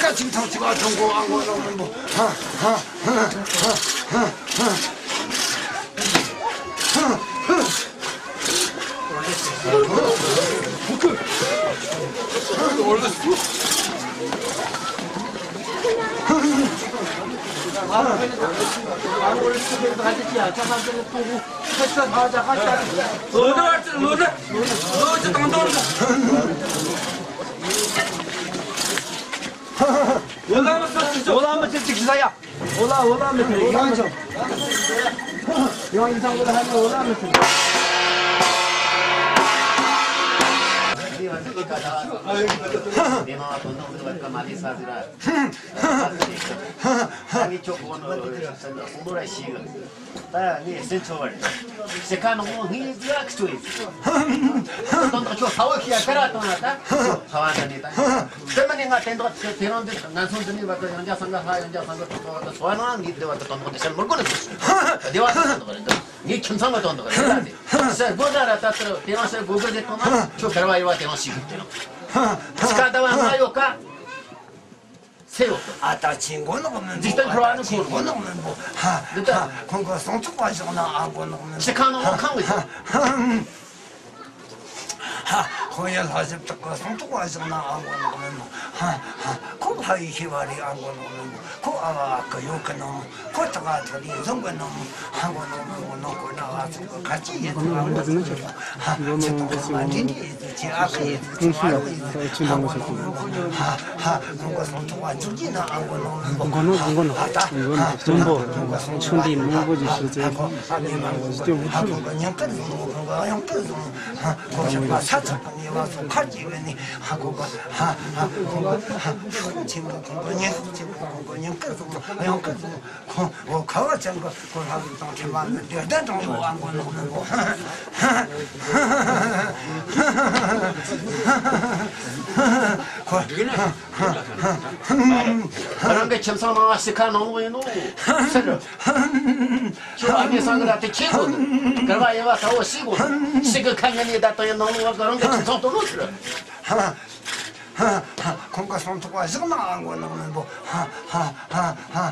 ཀ་སྐད་ཅིག་ཐང་ཅིག་ཨ་ཐོང་གོ་ཨ་གོ་ནོ་མི་འདུག་ཧ། ཧ། ཧ། ཧ། ཧ། ཧ། ཧ། འོ་ལ་མི་ཚེ་གཅིག་ཟ་ཡ། འོ་ལ་འོ་ལ་མི་ཚེ་ཡང་ཡང་ཡང་ཡང་འོ་ལ་མི་ཚེ། ད་ངས་སེམས་ཚོར་བ་རེད། ཞིག་ཁ་ནང་ངས་ཟིག་ཨ་ཁི་ཚོ་ཡིན། དོན་དག་ཁྱོད་ཧ་བོ་ཤི་ཡ་ཁ་ར་བཏང་ཡ་ད། ཁ་བ་འདི་ནས་ད། དེ་མ་ནས་ང་དེ་འདྲ་དེ་རིང་འདི་ང་ཚོ་འདི་ནས་བར་དུ་ཡང་བསྐྱར་སང་ག་ཧ་ཡང་བསྐྱར་སང་ག་ཐོག་ཐོག་བར་དུ་སོ་ན་ངས་བདེ་བ་དེ་དོན་དག་འདི་བཤད་མི་དགོས་ནི་ཟིག་བདེ་བ་དེ་དོན་དག་རེད། ངས་ཁྱིམ་ཚང་གི་དོན་དག་རེད་ད། དེ་ཟེར་དགོས་ད་ར་ད་ལྟར་དེ་རིང་ཟེར་དགོས་གི་རེད་དང་ན་ཁྱོད་བར་བ་ཡོད་བ་དེ་རིང་ཤི་གི་དེ་རིང་ཚིག་ཁ་ད་བ་ང་ཡོད་ཀ་ཚེ་ཡོད་ཀ་ཨ་ད་ཆེ་མགོ་ནག་མི་འཇིག་རྟེན་འཁོར་བ་ནི་ཆེ་མགོ་ནག་མི་འབོ། ཧ་འདི་ལྟ། ཧ་ཁོང་གི་སྲོག་ཐོག་པ་བཞག་ན་ཨ་མགོ་ནག་མི་འབོ། ཕྱི་ཁ་ནང་ཁང་གི་ཧ་ཧ། ཁོང་ཡ་ལྷ་ཞབས་དག་གི་སྲོག་ཐོག་པ་བཞག་ན་ཨ་མགོ་ནག་མི་འབོ། ཧ་ཧ། ཁོ་ལྷ་ཡི་ཤེས་པ་རེད་ཨ་མགོ་ནག་མི་འབོ། ཁོ་ཨ་བ་ཨ་ཀི་ཡོད་གི་ནང་མི། ཁོ་ཐག་ཨ་ཐག་ལས་འཛོམས་གི་ནང་མི། ཧ་མགོ་ནག་མི་འབོ། ནང་ཁོ་ན་ཨ་ཚོགས་གི་ཁ་ཅིག་ཡིན་ཐག་ཨ་མགོ་ནག་མི་འབོ། ཧ་ཆི་ཐོག་ཁ་མ་འདྲེ་འདྲེ་ཡིན། ཁྱེད་ཨ་ཁུ་ཡིན་ཟིག་ཁྱེད་མ་རུ་ཡིན་ཟིག་ཧ་གོ་ནོ་མི་འགོ། ཧ་ཧ་ཁོང་གི་སོང་ཐོག་བ་འཇུག་གི་ན་ཨ་གོ་ནོ་མི་འགོ། མགོ་ནོ་མགོ་ནོ། ཨ་ད་ཧ་ཁོང་གི་སོང་ཐོག་བ་ཆུང་འདི་མང་པོ་ཞིག་ཤོད་ཚེ། ཧ་ཧ་ནི་མ་འགོ། ཧ་ཁོང་གི་ཉིན་དཀར་བཟུང་། ཁོང་གི་གཡང་དཀར་བཟུང་། ཧ་ཁོ་ཞག་པ་ས་ཆགས་པ་ནི་བ་སོ་ཁར་གྱི་བས་ནི་ཧ་གོ་གི། ཧ་ཧ་ཁོང་གི་ཧ་ཤོག་ཆེན་པོ། ཁོང་གི་ཉིན་ཤོག་ཆེན་པོ། ཁོང་གི་ཉིན་དཀར་བཟུང་། གཡང་དཀར་བཟུང་། ཁོ་བོ་ཁ་བ་ཅན་གི་ཁོ་ལྷ་བུ་དང་ཁྲིམས་མ་མི་འདྲེ་ལྡན་དྲང་ཡོད་ཨ་མགོ་ནག་མི་འགོ། ཁོ་རང་གི་ཁྱིམ་ཚང་ནང་ལ་ཞིག་ཁ་ནང་ལོག་ཡིན་ནོ་ཟེར། ཁྱོད་ཨ་མའི་སང་གི་ལ་དེ་ཁྱེད་གོ་གར་བ་ཡེ་བ་ས་བོ་ཤི་གོ་ཤི་གི་ཁ་ཉན་ནས་ད་ལྟ་ཡིན་ནང་ལོག་གི་རང་གི་ཁྱིམ་ཚང་དོ་ནོ་ཟེར། ཧ་ཧ་ཧ། ཁོང་གི་སོང་ཐོག་བ་བཞག་ན་ཨ་མགོ་ནག་མི་འབོ། ཧ་ཧ་ཧ།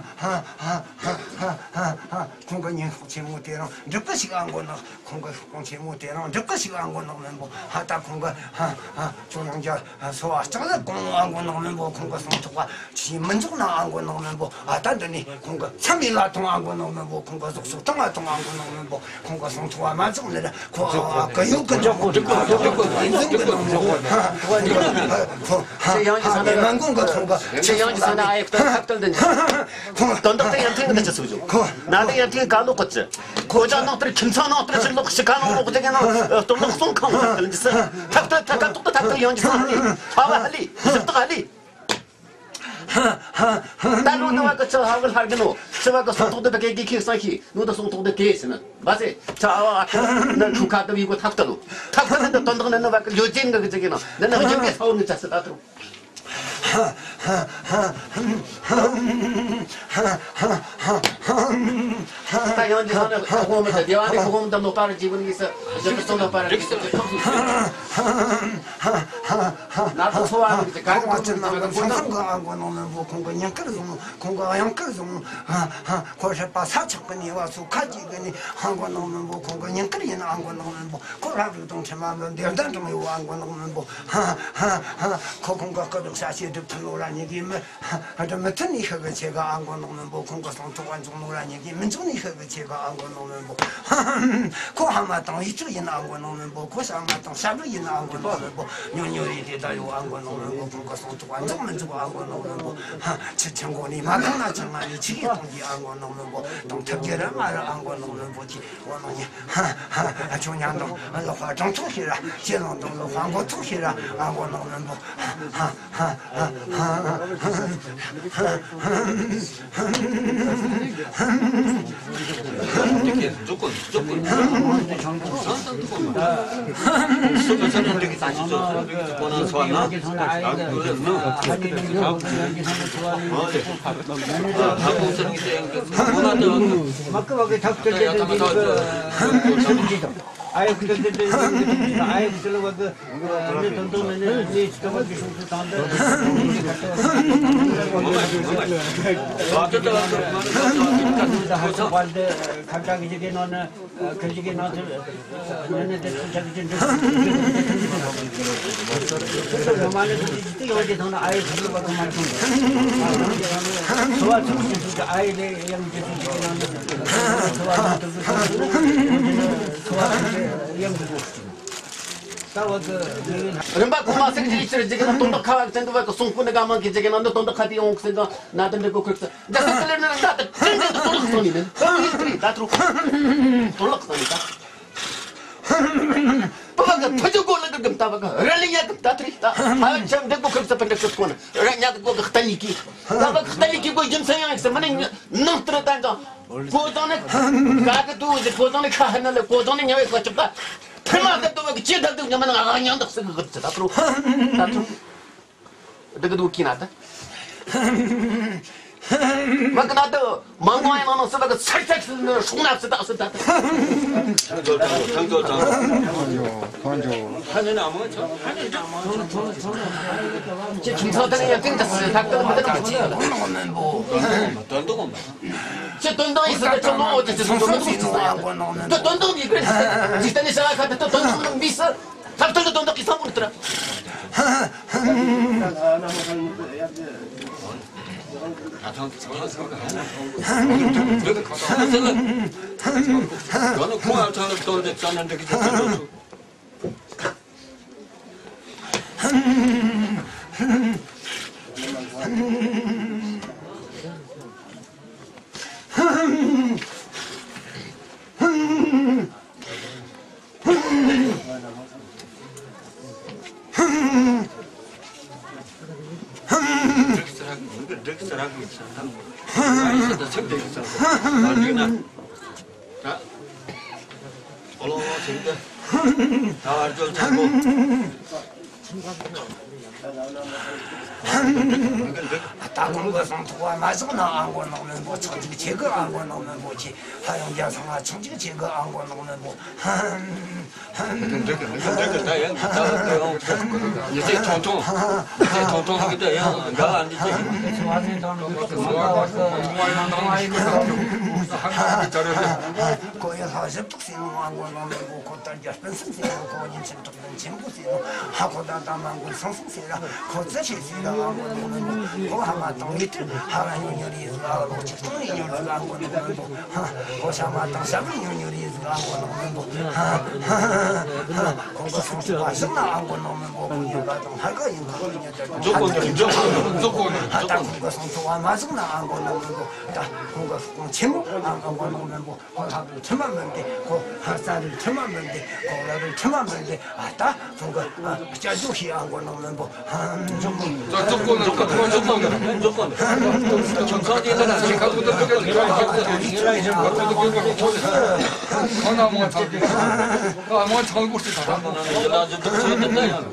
ཁོང་གི་ཉིན་ཤོག་ཆེན་མོ་དེ་རིང་འགྲིག་གི་ཞིག་ཨ་མགོ་ནག་ཁོང་གི་ཤོག་གོང་ཆེན་མོ་དེ་རིང་འགྲིག་གི་ཞིག་ཨ་མགོ་ནག་མི་འབོ། ཧ་ད་ཁོང་གི་ཧ་ཧ་ཁྱོད་རང་རྒྱ་སོ་བ་ལྕགས་ལ་གོང་ཨ་མགོ་ནག་མི་འབོ། ཁོང་གི་སོང་ཐོག་བ་ཆི་མི་འཇོག་ན་ཨ་མགོ་ནག་མི་འབོ། ཨ་ད་འདི་ནས་ཁོང་གི་མཚམས་མི་ལ་ཐོང་ཨ་མགོ་ནག་མི་འབོ། ཁོང་གི་ཟོག་སོག་ཐང་ང་ཐོང་ཨ་མགོ་ནག་མི་འབོ། ཁོང་གི་སོང་ཐོག་བ་མ་འཇོག་ནི་ར། ཁོ་ཨ་ཀ་ཡོད་གི་འཇོག་གོ། འཇོག་གོ། འཇོག་གོ། འཇོག་གོ། འཇོག་གོ། འཇོག་གོ། ཁོ་ཁྱེད་ཡང་ཅི་ས་ན་མ་འགོང་གི་ཁོང་གི་ཁྱེད་ཡང་ཅི་ས་ན་ཨ་ཡེ་ཁོ་ཐབས་ཏལ་འདི་འཇོག་ཁོ་དོན་དག་དེ་ཡང་ཐེངས་འདི་ཅི་སུ་འཇོག་ཁོ་ན་དེ་ཡང་ཐེངས་ག་ལོག་གི་ཅི། ཁོ་ཅག་ནང་ལྟར་ཁྱིམ་ཚང་ནང་ལྟར་ཅི་ལོག་ཤི་ཁ་ནང་ལོག་ཅི་གི་ནང་སྟོར་ལོག་སོང་ཁང་ཐབས་ཏལ་འདི་ས། ཐབས་ཏལ་ཐབས་ཀ་ཏོག་ཏ་ཐབས་ཏལ་ཡང་ཅི་ས་ཧ་ལི། ཧ་བ་ཧ་ལི། ཞིབ་ཏོག་ཧ་ལི། ད་ལོ་ནི་བ་གི་ཚོ་ཧ་གི་ལྷར་གི་ནོ། ཚེ་བ་གི་སོང་ཐོག་དེ་བ་གི་གི་ཁེ་སང་ཤི་ནོ། ད་སོང་ཐོག་དེ་གེ་སི་ན་བ་སེ་ཚ་ཨ་བ་ཨ་ཁ་ན་ཁུ་ཁ་དེ་བི་གོ་ཐབས་ཏ་ལོ། ཐབས་ཏ་ནི་ད་དོན་དག་ནི་ནི་བ་གི་ལོ་ཅན་གི་གི་ཅི་གི་ནོ། ནི་ནི་གི་ཅན་གི་ཚ་བོ་ནི་ཚ་སི་ད་ཏོ། ད་ཡང་ཅི་ས་ན་ཁོ་མི་ད་དེ་བ་ནི་ཁོ་མི་ད་ནོ་པར་ཇི་བུ་ནི་ས་ཇི་གི་སོང་ན་པར་ཇི་གི་ཐོབ་སོང་། ན་ཚོ་ཚོ་བ་ནི་ག་གི་ཐོབ་སོང་། ཁོང་གི་ཨ་མགོ་ནག་མི་འབོ། ཁོང་གི་ཉིན་དཀར་བཟུང་། ཁོང་གི་གཡང་དཀར་བཟུང་། ཧ་ཧ། ཁོ་སྲིད་པ་ས་ཆགས་པའི་ནི་བ་སོ་ཁ་ཅིག་གི་ནི་ཨ་མགོ་ནག་མི་འབོ། ཁོང་གི་ཉིན་དཀར་ཡིན་ཨ་མགོ་ནག་མི་འབོ། ཁོ་ལྷ་རིགས་དང་ཁྲིམས་མ་མི་འདེབས་ལྡན་དྲང་ཡོད་ཨ་མགོ་ནག་མི་འབོ། ཧ་ཧ་ཧ། ཁོ་ཁོང་གི་སྐུ་དྲག་ཤ་ཤེད་སྒྲུབ་ཐུབ་ལོ་ར་ཉིད་ཀྱིས་མི་ཧ་སྒྲུབ་མི་ཐུབ་ནི་ཤི་གི་ཆེ་གི་ཨ་མགོ་ནག་མི་འབོ། ཁོང་གི་སོང་ཐོག་བ་འཇོག་ནོ་ར་ཉིད་ཀྱིས་མི་འཇོག་ནི་ཤི་གི་ཆེ་གི་ཨ་མགོ་ནག་མི་འབོ། ཁོ་ཧ་མ་དང་ཡིད་ཆོས་ཡིན་ཨ་མགོ་ནག་མི་འབོ། ཁོ་ཤ་མ་དང་ཤ་བུ་ཡིན་ཨ་མགོ་ནག་མི་འབོ། ཉོ་ཉོ་རེ་དེ་ད་ཡོད་ཨ་མགོ་ནག་མི་འབོ། ཁོང་གི་སོང་ཐོག་བ་འཇོག་མི་འཇོག་ཨ་མགོ་ནག་མི་འབོ། ཧ་ཆི་ཆང་གོ་ནི་མ་གང་ན་ཆང་ང་ནི་ཆི་གི་གཏོང་གི་ཨ་མགོ་ནག་མི་འབོ། དང་ཐབས་ཀྱི་ར་མ་ར་ཨ་མགོ་ནག་མི་འབོ། ཁྱི་འོ་ནག་ཉི། ཧ་ཧ། ཁྱོད་ཉང་དང་ལོག་པ་དྲང་ཐོག་ཤི་ར། ཁྱེད་ལོང་དང་ལོག་པ་མགོ་ཐོག་ཤི་ར། ཨ་མགོ་ནག་མི་འབོ། ཧ་ཧ་ཧ་ཧ། རིམ་པ་གོང་མ་སེང་ཆེན་ཡེ་ཤེས་རྗེ་གིས་ན་དོན་དག་ཁ་བ་ཅན་གི་བ་གི་གསུང་སྤོ་ནི་ག་མང་གི་རྗེ་གིས་ན་འདི་དོན་དག་ཁ་དེ་ཡོང་གི་ཟེར་ན་ན་དེ་འདྲ་གོ་ཁུར་ས་འདྲ་ས་ཀི་ལེར་ན་ད་དེ་ཅི་འདྲ་དོན་དག་སོང་ནི་མིན། ད་དྲུག་དོན་དག་སོང་ནི་ད། པ་བ་གི་ཕ་ཇོ་གོ་ལ་གི་གམ་ད་བ་གི་ར་ལི་ཉ་གི་ད་དྲི་ད་ཧ་ཅམ་འདྲ་གོ་ཁུར་ས་པ་འདྲ་ཁུར་ས་གོ་ན་ར་ཉ་གི་གོ་གི་ཏ་ལི་ཀི་ད་བ་གི་ཏ་ལི་ཀི་གོ་རྒྱུ་མཚན་ཡང་ཡིན་ས་མ་ནི་ནང་ལྟར་ད་འདྲ། གོ་བཟང་ནི་ག་གི་དུ་གོ་བཟང་ནི་ཁ་ཧ་ན་ལ་གོ་བཟང་ནི་ཉ་བའི་ཁ་ཅོག་ག་ཕི་མ་ད་དུ་བ་གི་ཅི་ད་དུ་ཉ་མ་ན་ང་ཉང་དག་སི་གི་གི་ད་དྲུག་ད་དྲུག་ད་གི་དུ་ཀི་ན་ད། མ་གི་ན་དུ་མང་གོང་ཡང་ནང་སི་བ་གི་ཚར་ཚར་སི་ནི་སྲུང་ན་སི་ད་སི་ད་ད། ཐང་ཚོ་ཐང་ཚོ་ཐང་ཚོ། ཁྱེད་ཁྱིམ་ཚང་དེ་ནས་ཡང་ཏིང་དུ་སི་ཐག་ཏུ་མི་དེ་ནང་ཁྱེད་དོན་དག་ཁྱེད་དོན་དག་ཡིན་ཟེར་ད་ཁྱོད་ལོ་འོ་དེ་ཁྱེད་སོང་དོན་དག་ཡིན་ཟེར་ད་ཡང་དོན་དག་མི་དགོས་ཇི་ལྟ་ནས་བྱ་བ་ཁ་དེ་དོན་དག་མི་སི་ཐག་ཏུ་དོན་དག་གི་བསམ་བློ་དེ་ར། ད་ཁོང་གི་གསང་ཐོག་བ་མ་བཞག་ན་ཨ་མགོ་ནག་མོན་པོ་ཆག་ཅིག་ཆེ་གི་ཨ་མགོ་ནག་མོན་པོ་ཆེ། ཧ་ཡང་རྒྱ་ཚང་ང་ཆག་ཅིག་ཆེ་གི་ཨ་མགོ་ནག་མོན་པོ། འདི་འདྲ་གི་འདི་འདྲ་གི་ད་ཡང་ད་ཡང་ཉི་ཚེ་ཐུང་ཐུང་ཉི་ཚེ་ཐུང་ཐུང་གི་ད་ཡང་འགའ་ཨ་འདི་ཅིག་ཁོ་ཡི་ལྷ་ཞིབ་ཏུ་སེ་ནོ་ཨ་མགོ་ནག་མོན་པོ་ཁོ་ལྟར་རྒྱ་སྤུན་སུམ་སེ་ནོ་ཁོ་ཉིན་ཆེན་གྲགས་ལྡན་ཆེན་པོ་ཟེར་ནོ། ཧ་གོ་ད་ད་མ་མགོན་སང་སང་ཟེར་ར་ཁོ་ཙི་ཤེས་ཟེར་ར་ཨ་མགོ་ནག་མོན་པོ། ཁོ་ཧ་མ་དང་ངེས་དུ་ཧ་ར་ཉོ་ཉོ་རེད་ཟེར་ར་ལོག་ཅིག་སྟོང་ནས་ཉོ་རེད་ཨ་མགོ་ནག་མོན་པོ། ཧ་ཁོ་ཤ་མ་དང་ཤ་བུ་ཉོ་ཉོ་རེད་ཟེར་ཨ་མགོ་ནག་མོན་པོ། ཧ་ཧ་ཧ་ཁོང་གི་སང་སང་བ་ཞིག་ན་ཨ་མགོ་ནག་མོན་པོ་ཁོ་ཉོ་ར་དང་ཧ་ག་ཡིན་ཁོ་ཉོ་ར་འཇོག་གོ་ནི་འཇོག་གོ་ནི་འཇོག་གོ་ནི་ཧ་ད་ཁོང་གི་སང་སང་བ་མ་ཞིག་ན་ཨ་མགོ་ནག་མོན་པོ། ད་ཁོང་གི་སྐོང་ཆེན་མོ་ཨ་མགོ་ནག་མོན་པོ། ཁོ་ལྷ་རུ་ཁྲི་མ་མིན་ཏེ། ཁོ་ཧ་ས་རུ་ཁྲི་མ་མིན་ཏེ། ཁོ་ལ་རུ་ཁྲི་མ་མིན་ཏེ། ཨ་ད་ཁོང་གི་ཨ་སྐྱ་ཇོ་ཤི་ཨ་མགོ་ནག་མོན་པོ། ཧམ། འཇོག་གོ་ནི་འཇོག་གོ་ནི་འཇོག་གོ་ནི་འཇོག་གོ་ནི། ཁྱོད་ཚང་གི་ལ་ཞིག་ཁ་ཁུ་ཏུ་ཁུ་ཏུ་ཁ་ཁུ་ཏུ་ཁུ་ཏུ་ཁ་ཁུ་ཏུ་ཁུ་ཏུ་ཁོ་ན་མོ་ཚང་གི་ཨ་མོ་ཚང་གུ་སི་ཁ་ཁ་ཡི་ལ་ཞིག་ཁུ་ཏུ་ཁུ་ཏུ་ཡང་།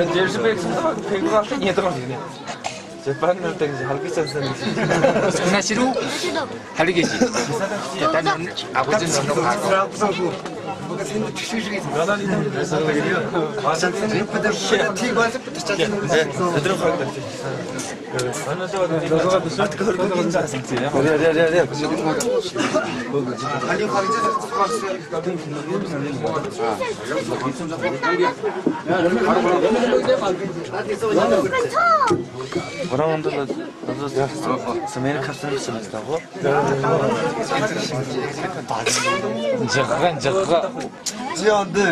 རྒྱལ་སྤྱི་པའི་ཁྲིམས་ཐོག་ཕེབས་པ་ལྟ་ཉེ་དོག་ཞིག་ནས། ཇེ་པན་ནང་དེང་ཧལ་གི་ཅན་སན་ན་ཤི་རུ་ཧལ་གི་ཞི། ད་ནི་ཨ་གོ་ཅན་སན་ནོ་ཧ་གོ། འཇག་ག་འཇག་ག་ཅི་ཡང་འདི།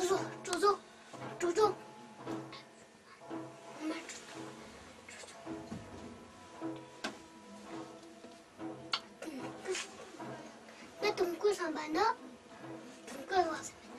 ཀྲུའུ་ཀྲུའུ་ཀྲུའུ་ཀྲུའུ། ང་དུང་ཀུ་བསམ་པ་ན། དུང་ཀུ་བསམ་པ་ན།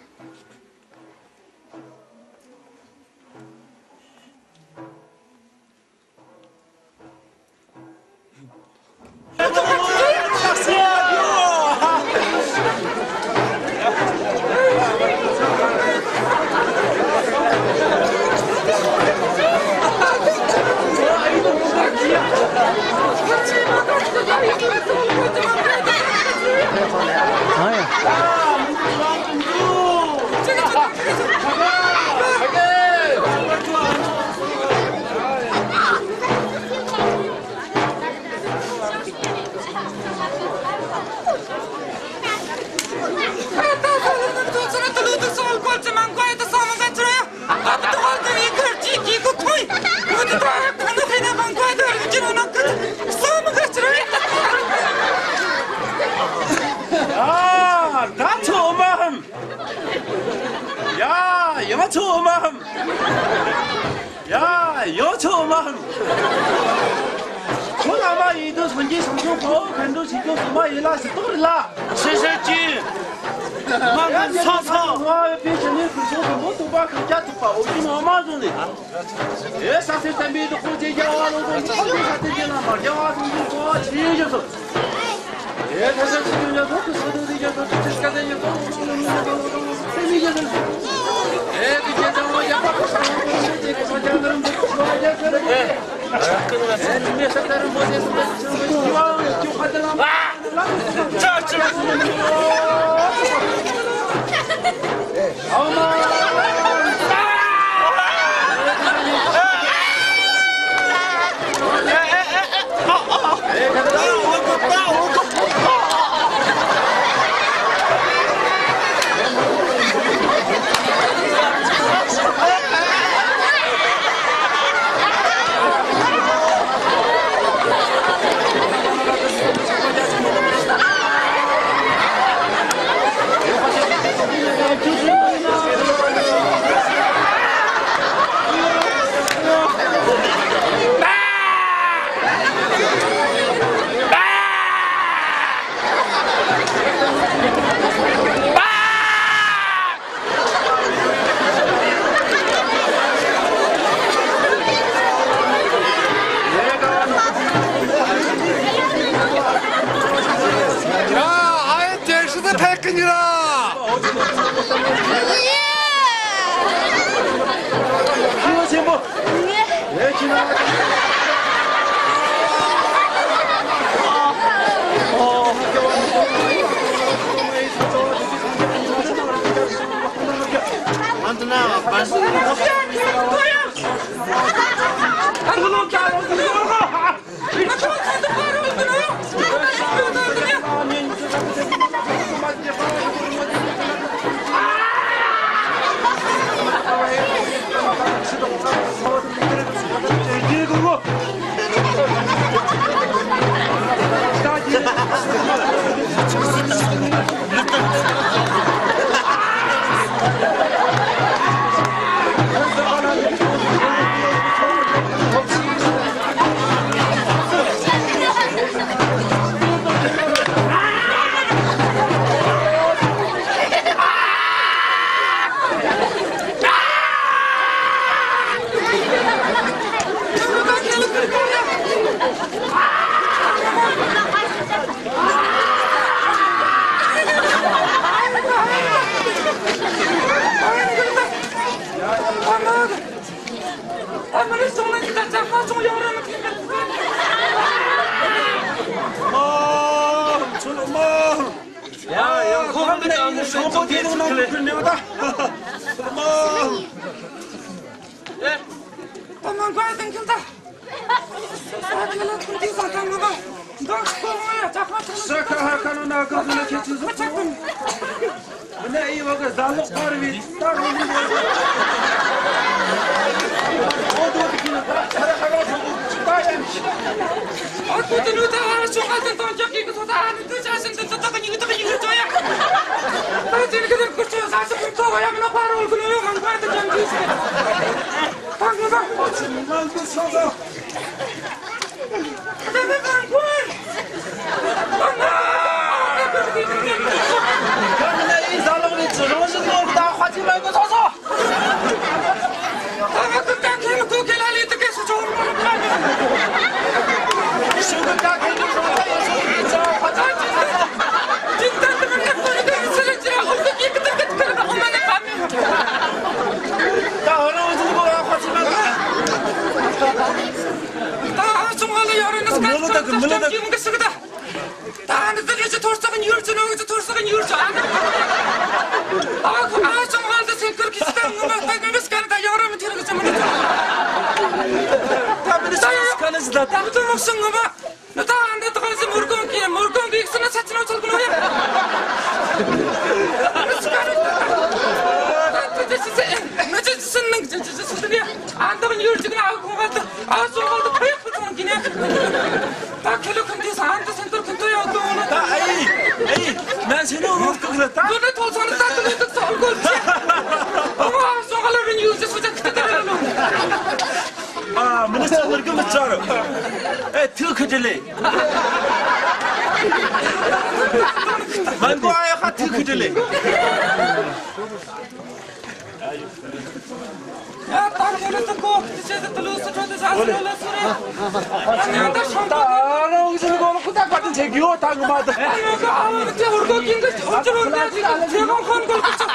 ཨ། ད་ཚོ་མ་ཧམ། ཡ། ཡ་ཚོ་མ་ཧམ། ཡ། ཡ་ཚོ་མ་ཧམ། ཁོ་བླ་མ་ཡིན་དུས་སངས་རྒྱས་སངས་རྒྱས་ཁོ་མཁའ་འགྲོ་ཆོས་སྐྱོང་སྲུང་མ་ཡིན་ལ་ཟེར་དོགས་རེད་ལ། ཤེས་བྱེད་ཀྱི། མ་ཡ། ངན་ཚ་ཚ། ང་བའི་ཕན་ཆད་ནས་ཁུར་ཚོ་དུམ་བུ་དུམ་པ་ཁུར་རྒྱ་ཐུབ་པ་འོ་ཡིན་ངོ་མ་བཟུང་ནས། ཨེ། ས་སེར་བསྟན་པའི་བདག་པོ་རྗེ་རྒྱལ་བ་ལོ་ཙཱ་བའི་ས་སྟེང་གི་བླ་མ་རྒྱལ་བ་ཚང་གི་གོ་བ་ཆེ་ཤོས་སོ། ཨེ། ཐ་ཤལ་སྲིད་སྐྱོང་རྒྱ་མཚོ་ཁུ་སོ་དང་རི་རྒྱ་མཚོ་ཁུ་ཆེ་སྐལ་ལྡན་རྒྱ་མཚོ་ཁུ་སོ་དང་རི་རྒྱ་མཚོ་ཁུ་སོ་དང་རི་རྒྱ་མཚོ། ཨེ། དེ་རྒྱལ་ཚང་བ་རྒྱ་པ་ཁུ་སོ་དང་རི་རྒྱ་མཚོ་ཁུ་སོ་རྒྱ་ཁུ་ར་ཨེ། ཨེ། མི་ས་དར་མོ་དེ་སུ་དང་ཆུ་ཡོ་ཡོ་ཁ་དེ་ལ། ཨ། མི་ནི་ཚང་མར་གི་མི་ཚར། ཨེ། ཐུགས་ཁུར་ལེ། མན་གོ་ཨ་ཡ་ཁ་ཐུགས་ཁུར་ལེ། ཡ། ད་ཁྱེད་རང་ཚོ་གོ་ཅི་བྱེད་དུ་ལུས་སུ་འགྲོ་དུ་བཞག་སུ་ལ་སུ་རེད། ད་ཉང་ད་ཤོང་ད་རང་གི་ཚོ་གོ་ལ་ཁུ་ད་བཀའ་དྲིན་ཆེ་གི་ཡོད། ད་ངོ་མ་ད། ཨ་ཡོ་ག་ཨ་བ་ཅེ་འུར་གོ་ཀིང་གི་འུར་ཅི་རོ་ན་ཅི་ཚེ་གོང་ཁོན་གོལ་ཁུ་ཚོ།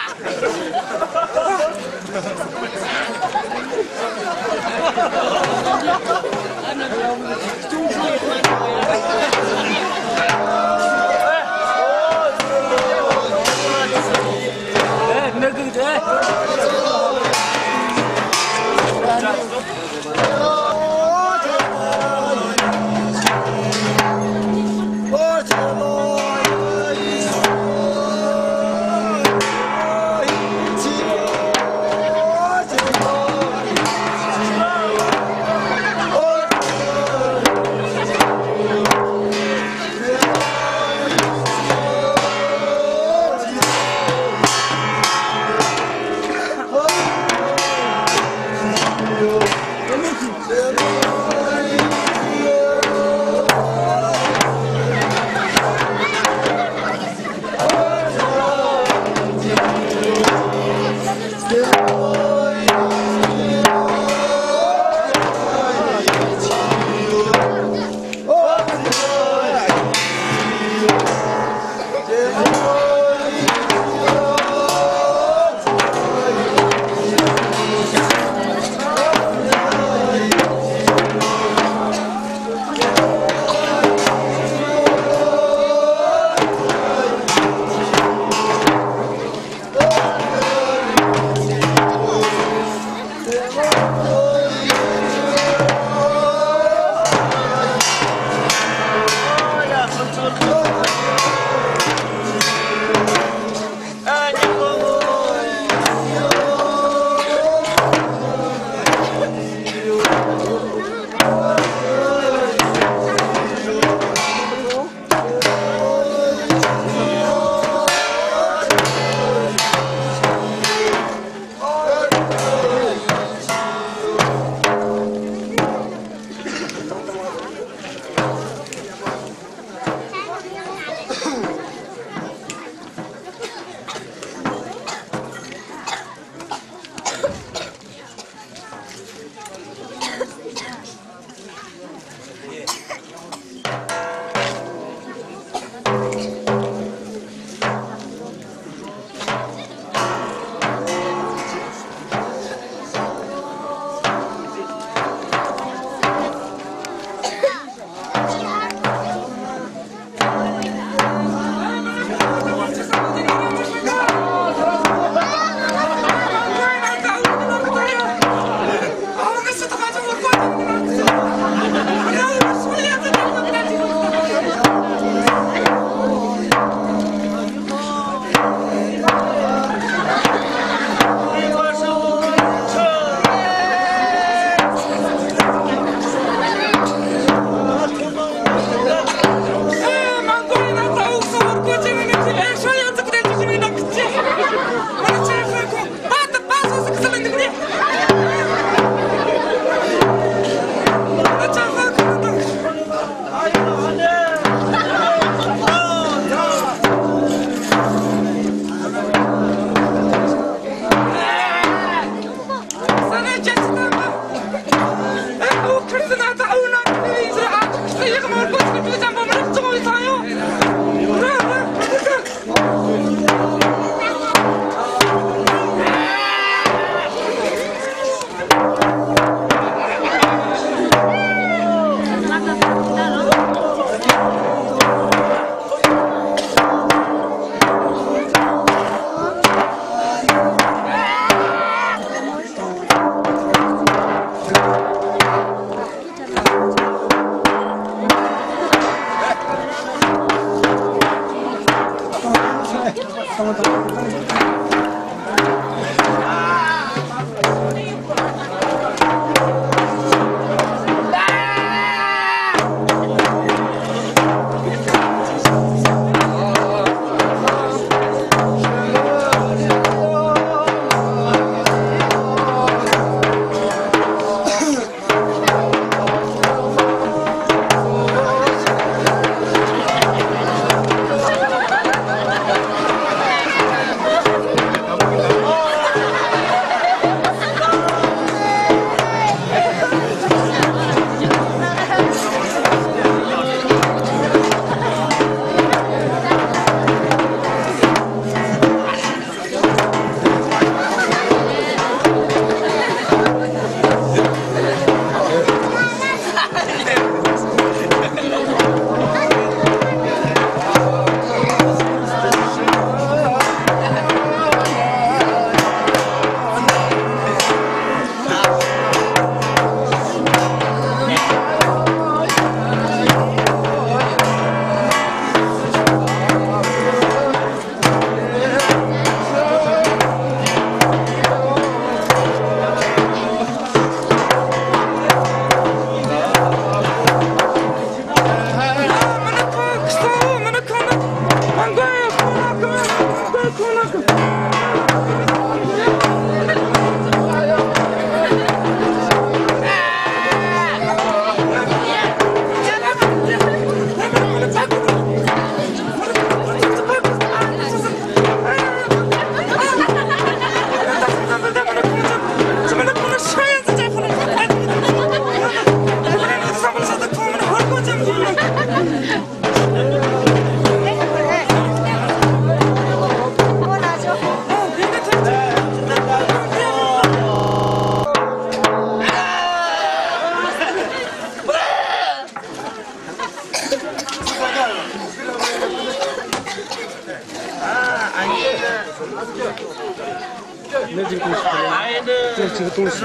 这个东西。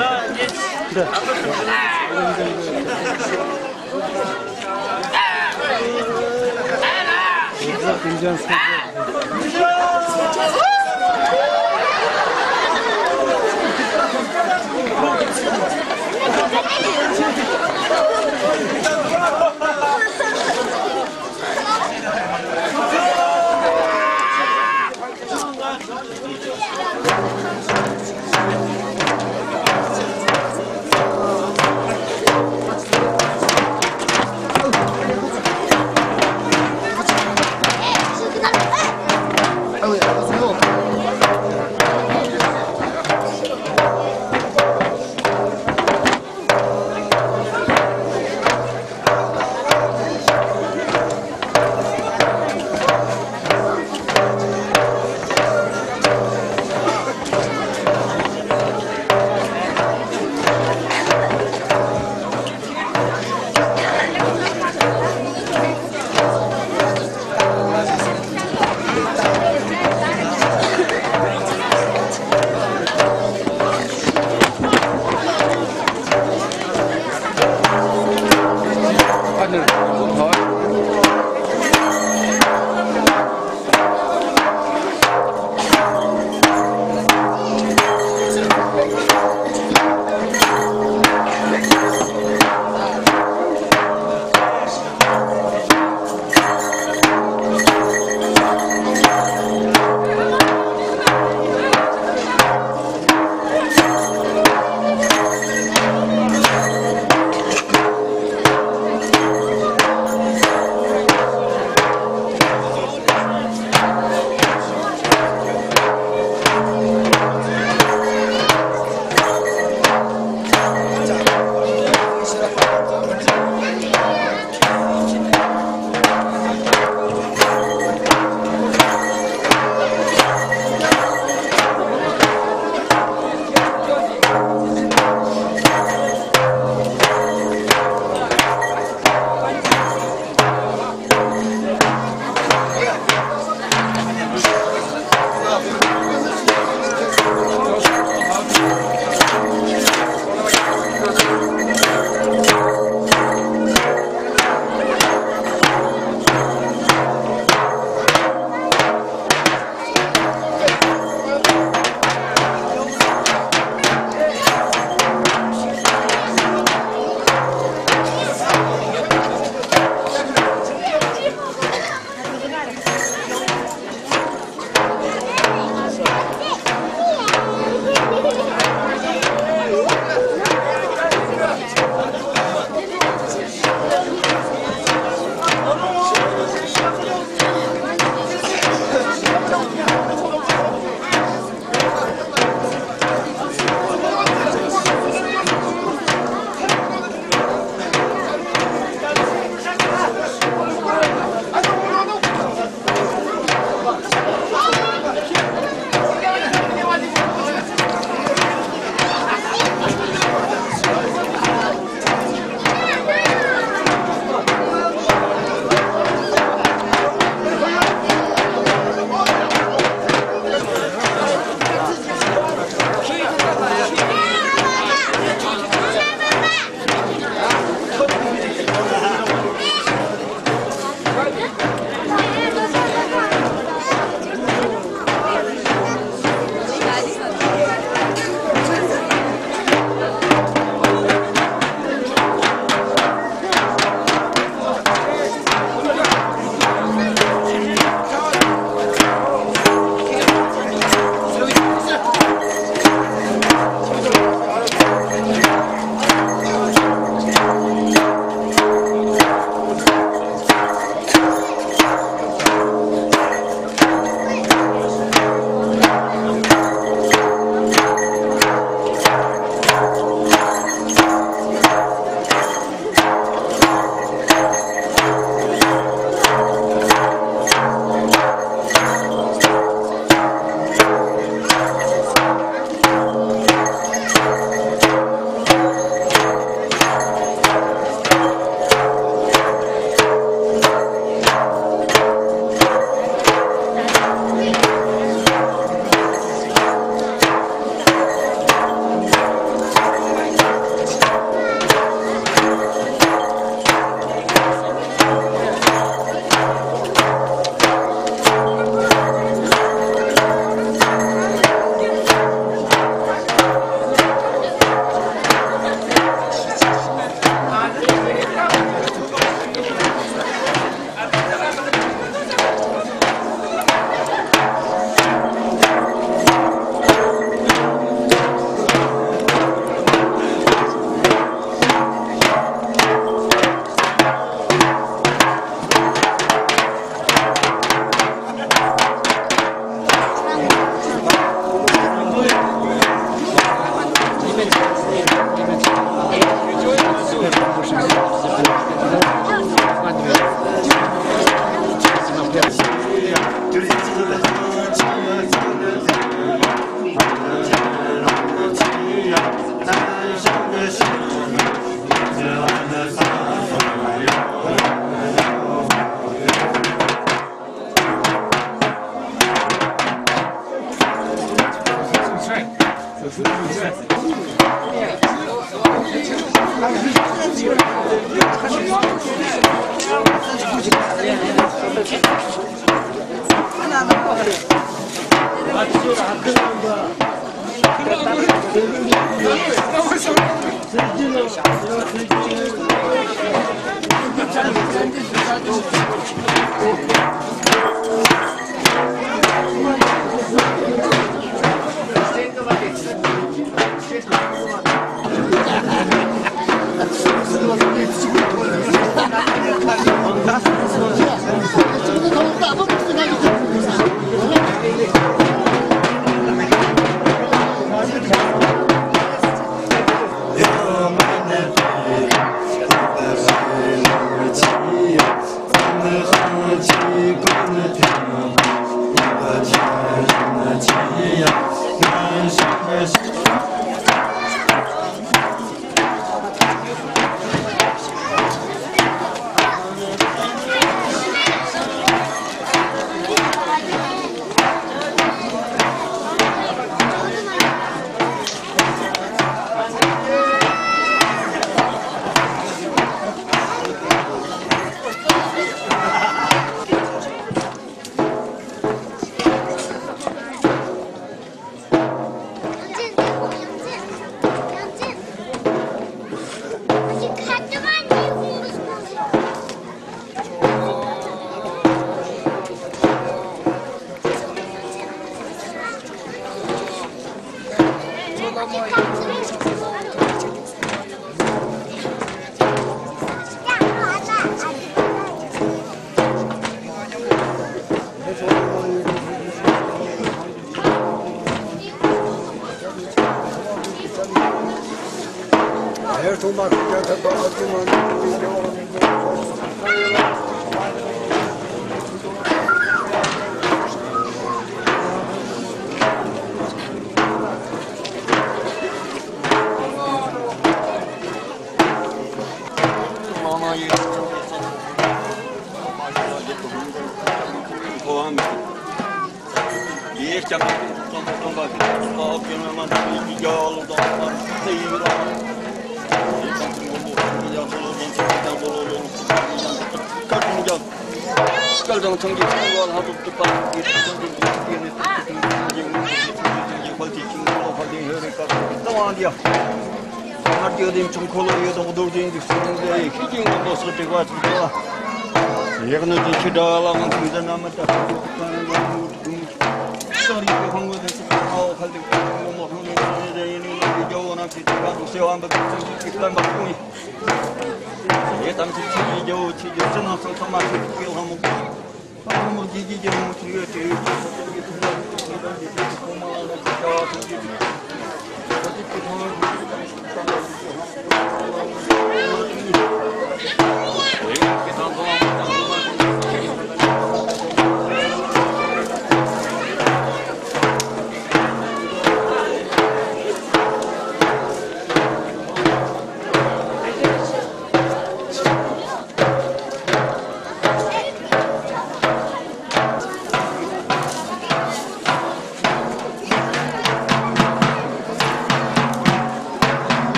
Да.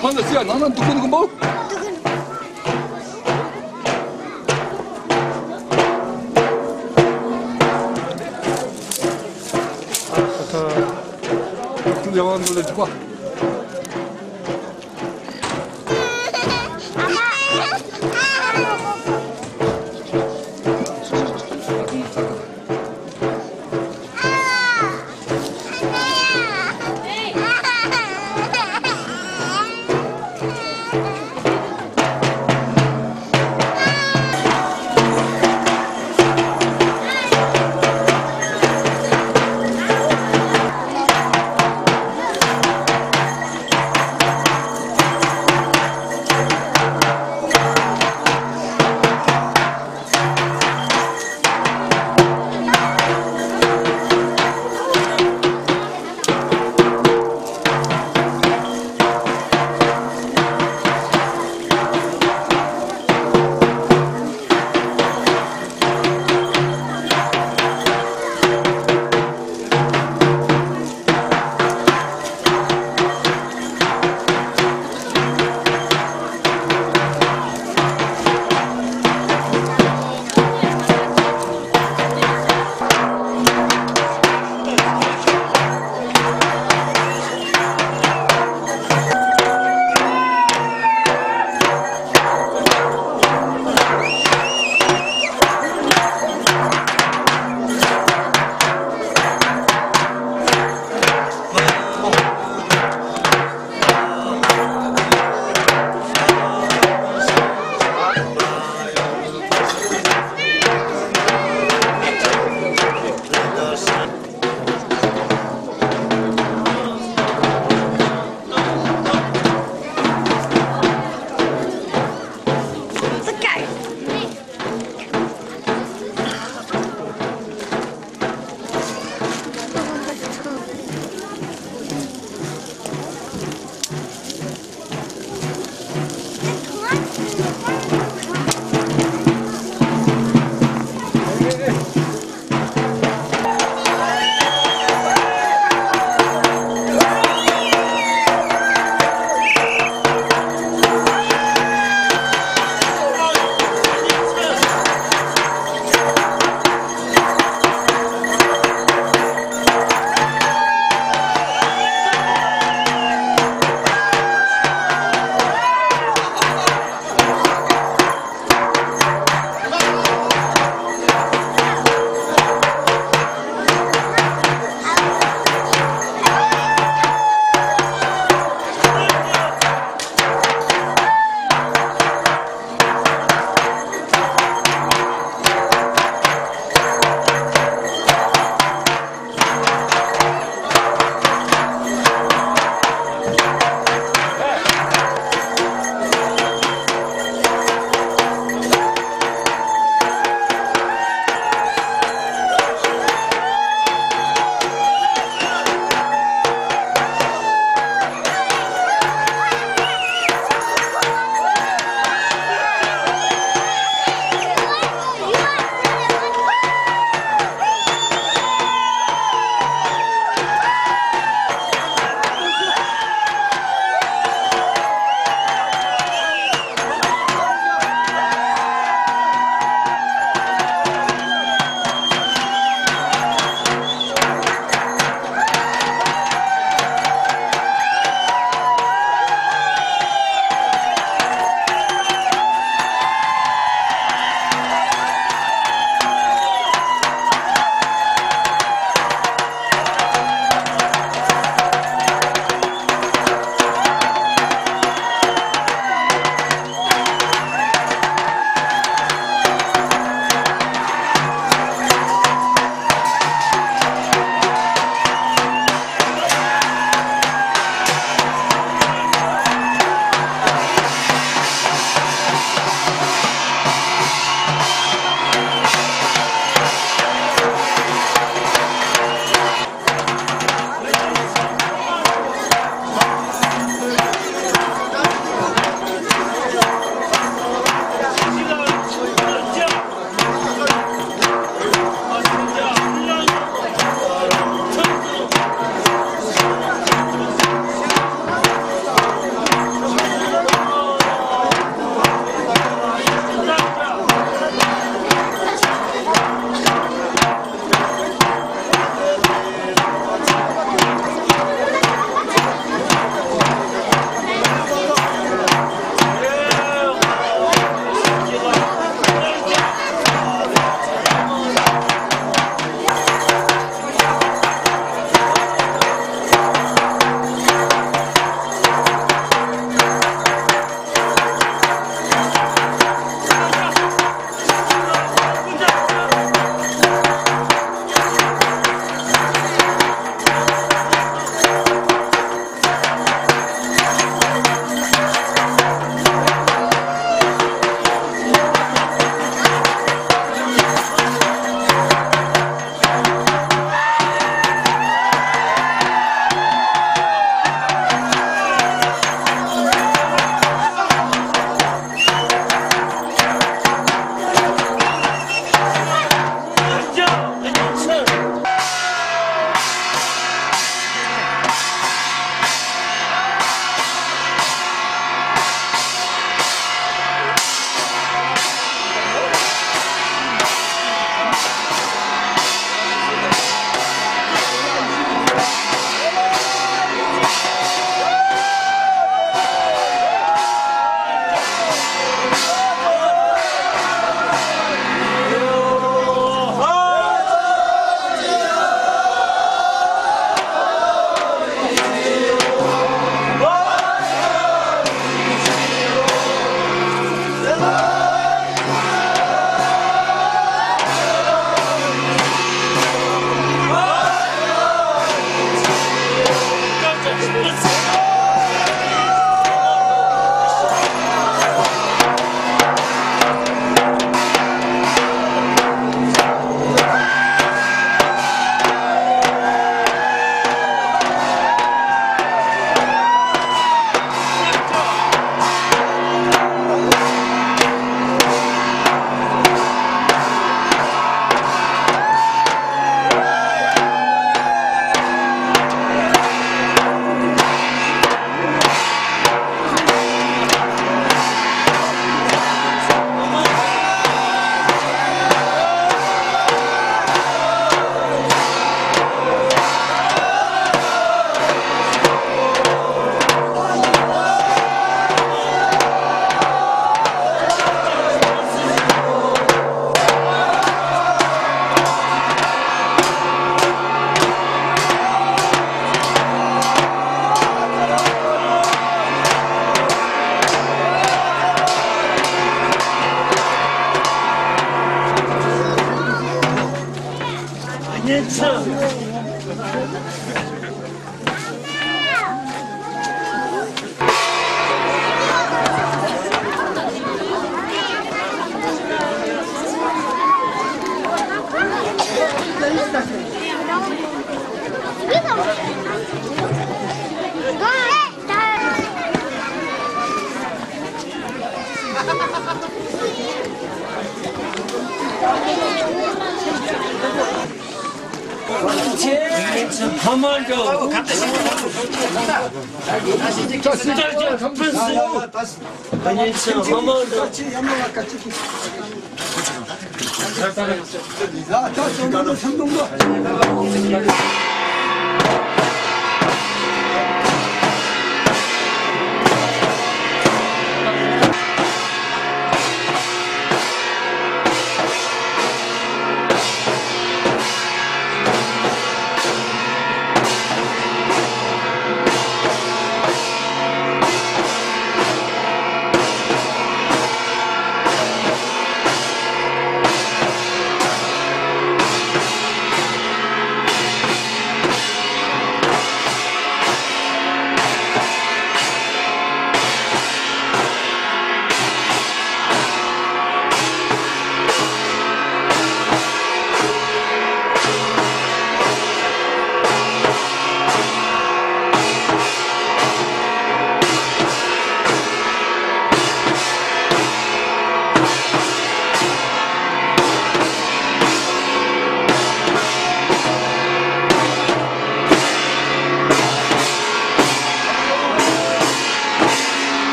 ཕ་ལ་སི་ཡ་ནང་ན་འདུག་གི་འདུག་གི་འབོ། ཨ་ད་ལས་དབང་འདུག་ལས་འདུག་པ།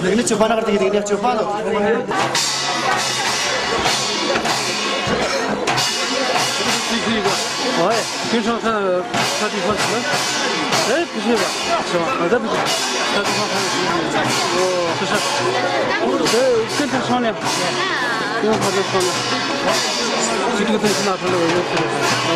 देखने चुपाना करते कि देखने चुपा दो। ओए, तीन सौ थर्टी फोर। ए, पीछे बा। अच्छा, अच्छा, पीछे। Thirty four. ओ, अच्छा। ए, कितने सोने? क्यों खरीद सोने? कितने पैसे ना फले? ओ।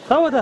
ད་བ་ད།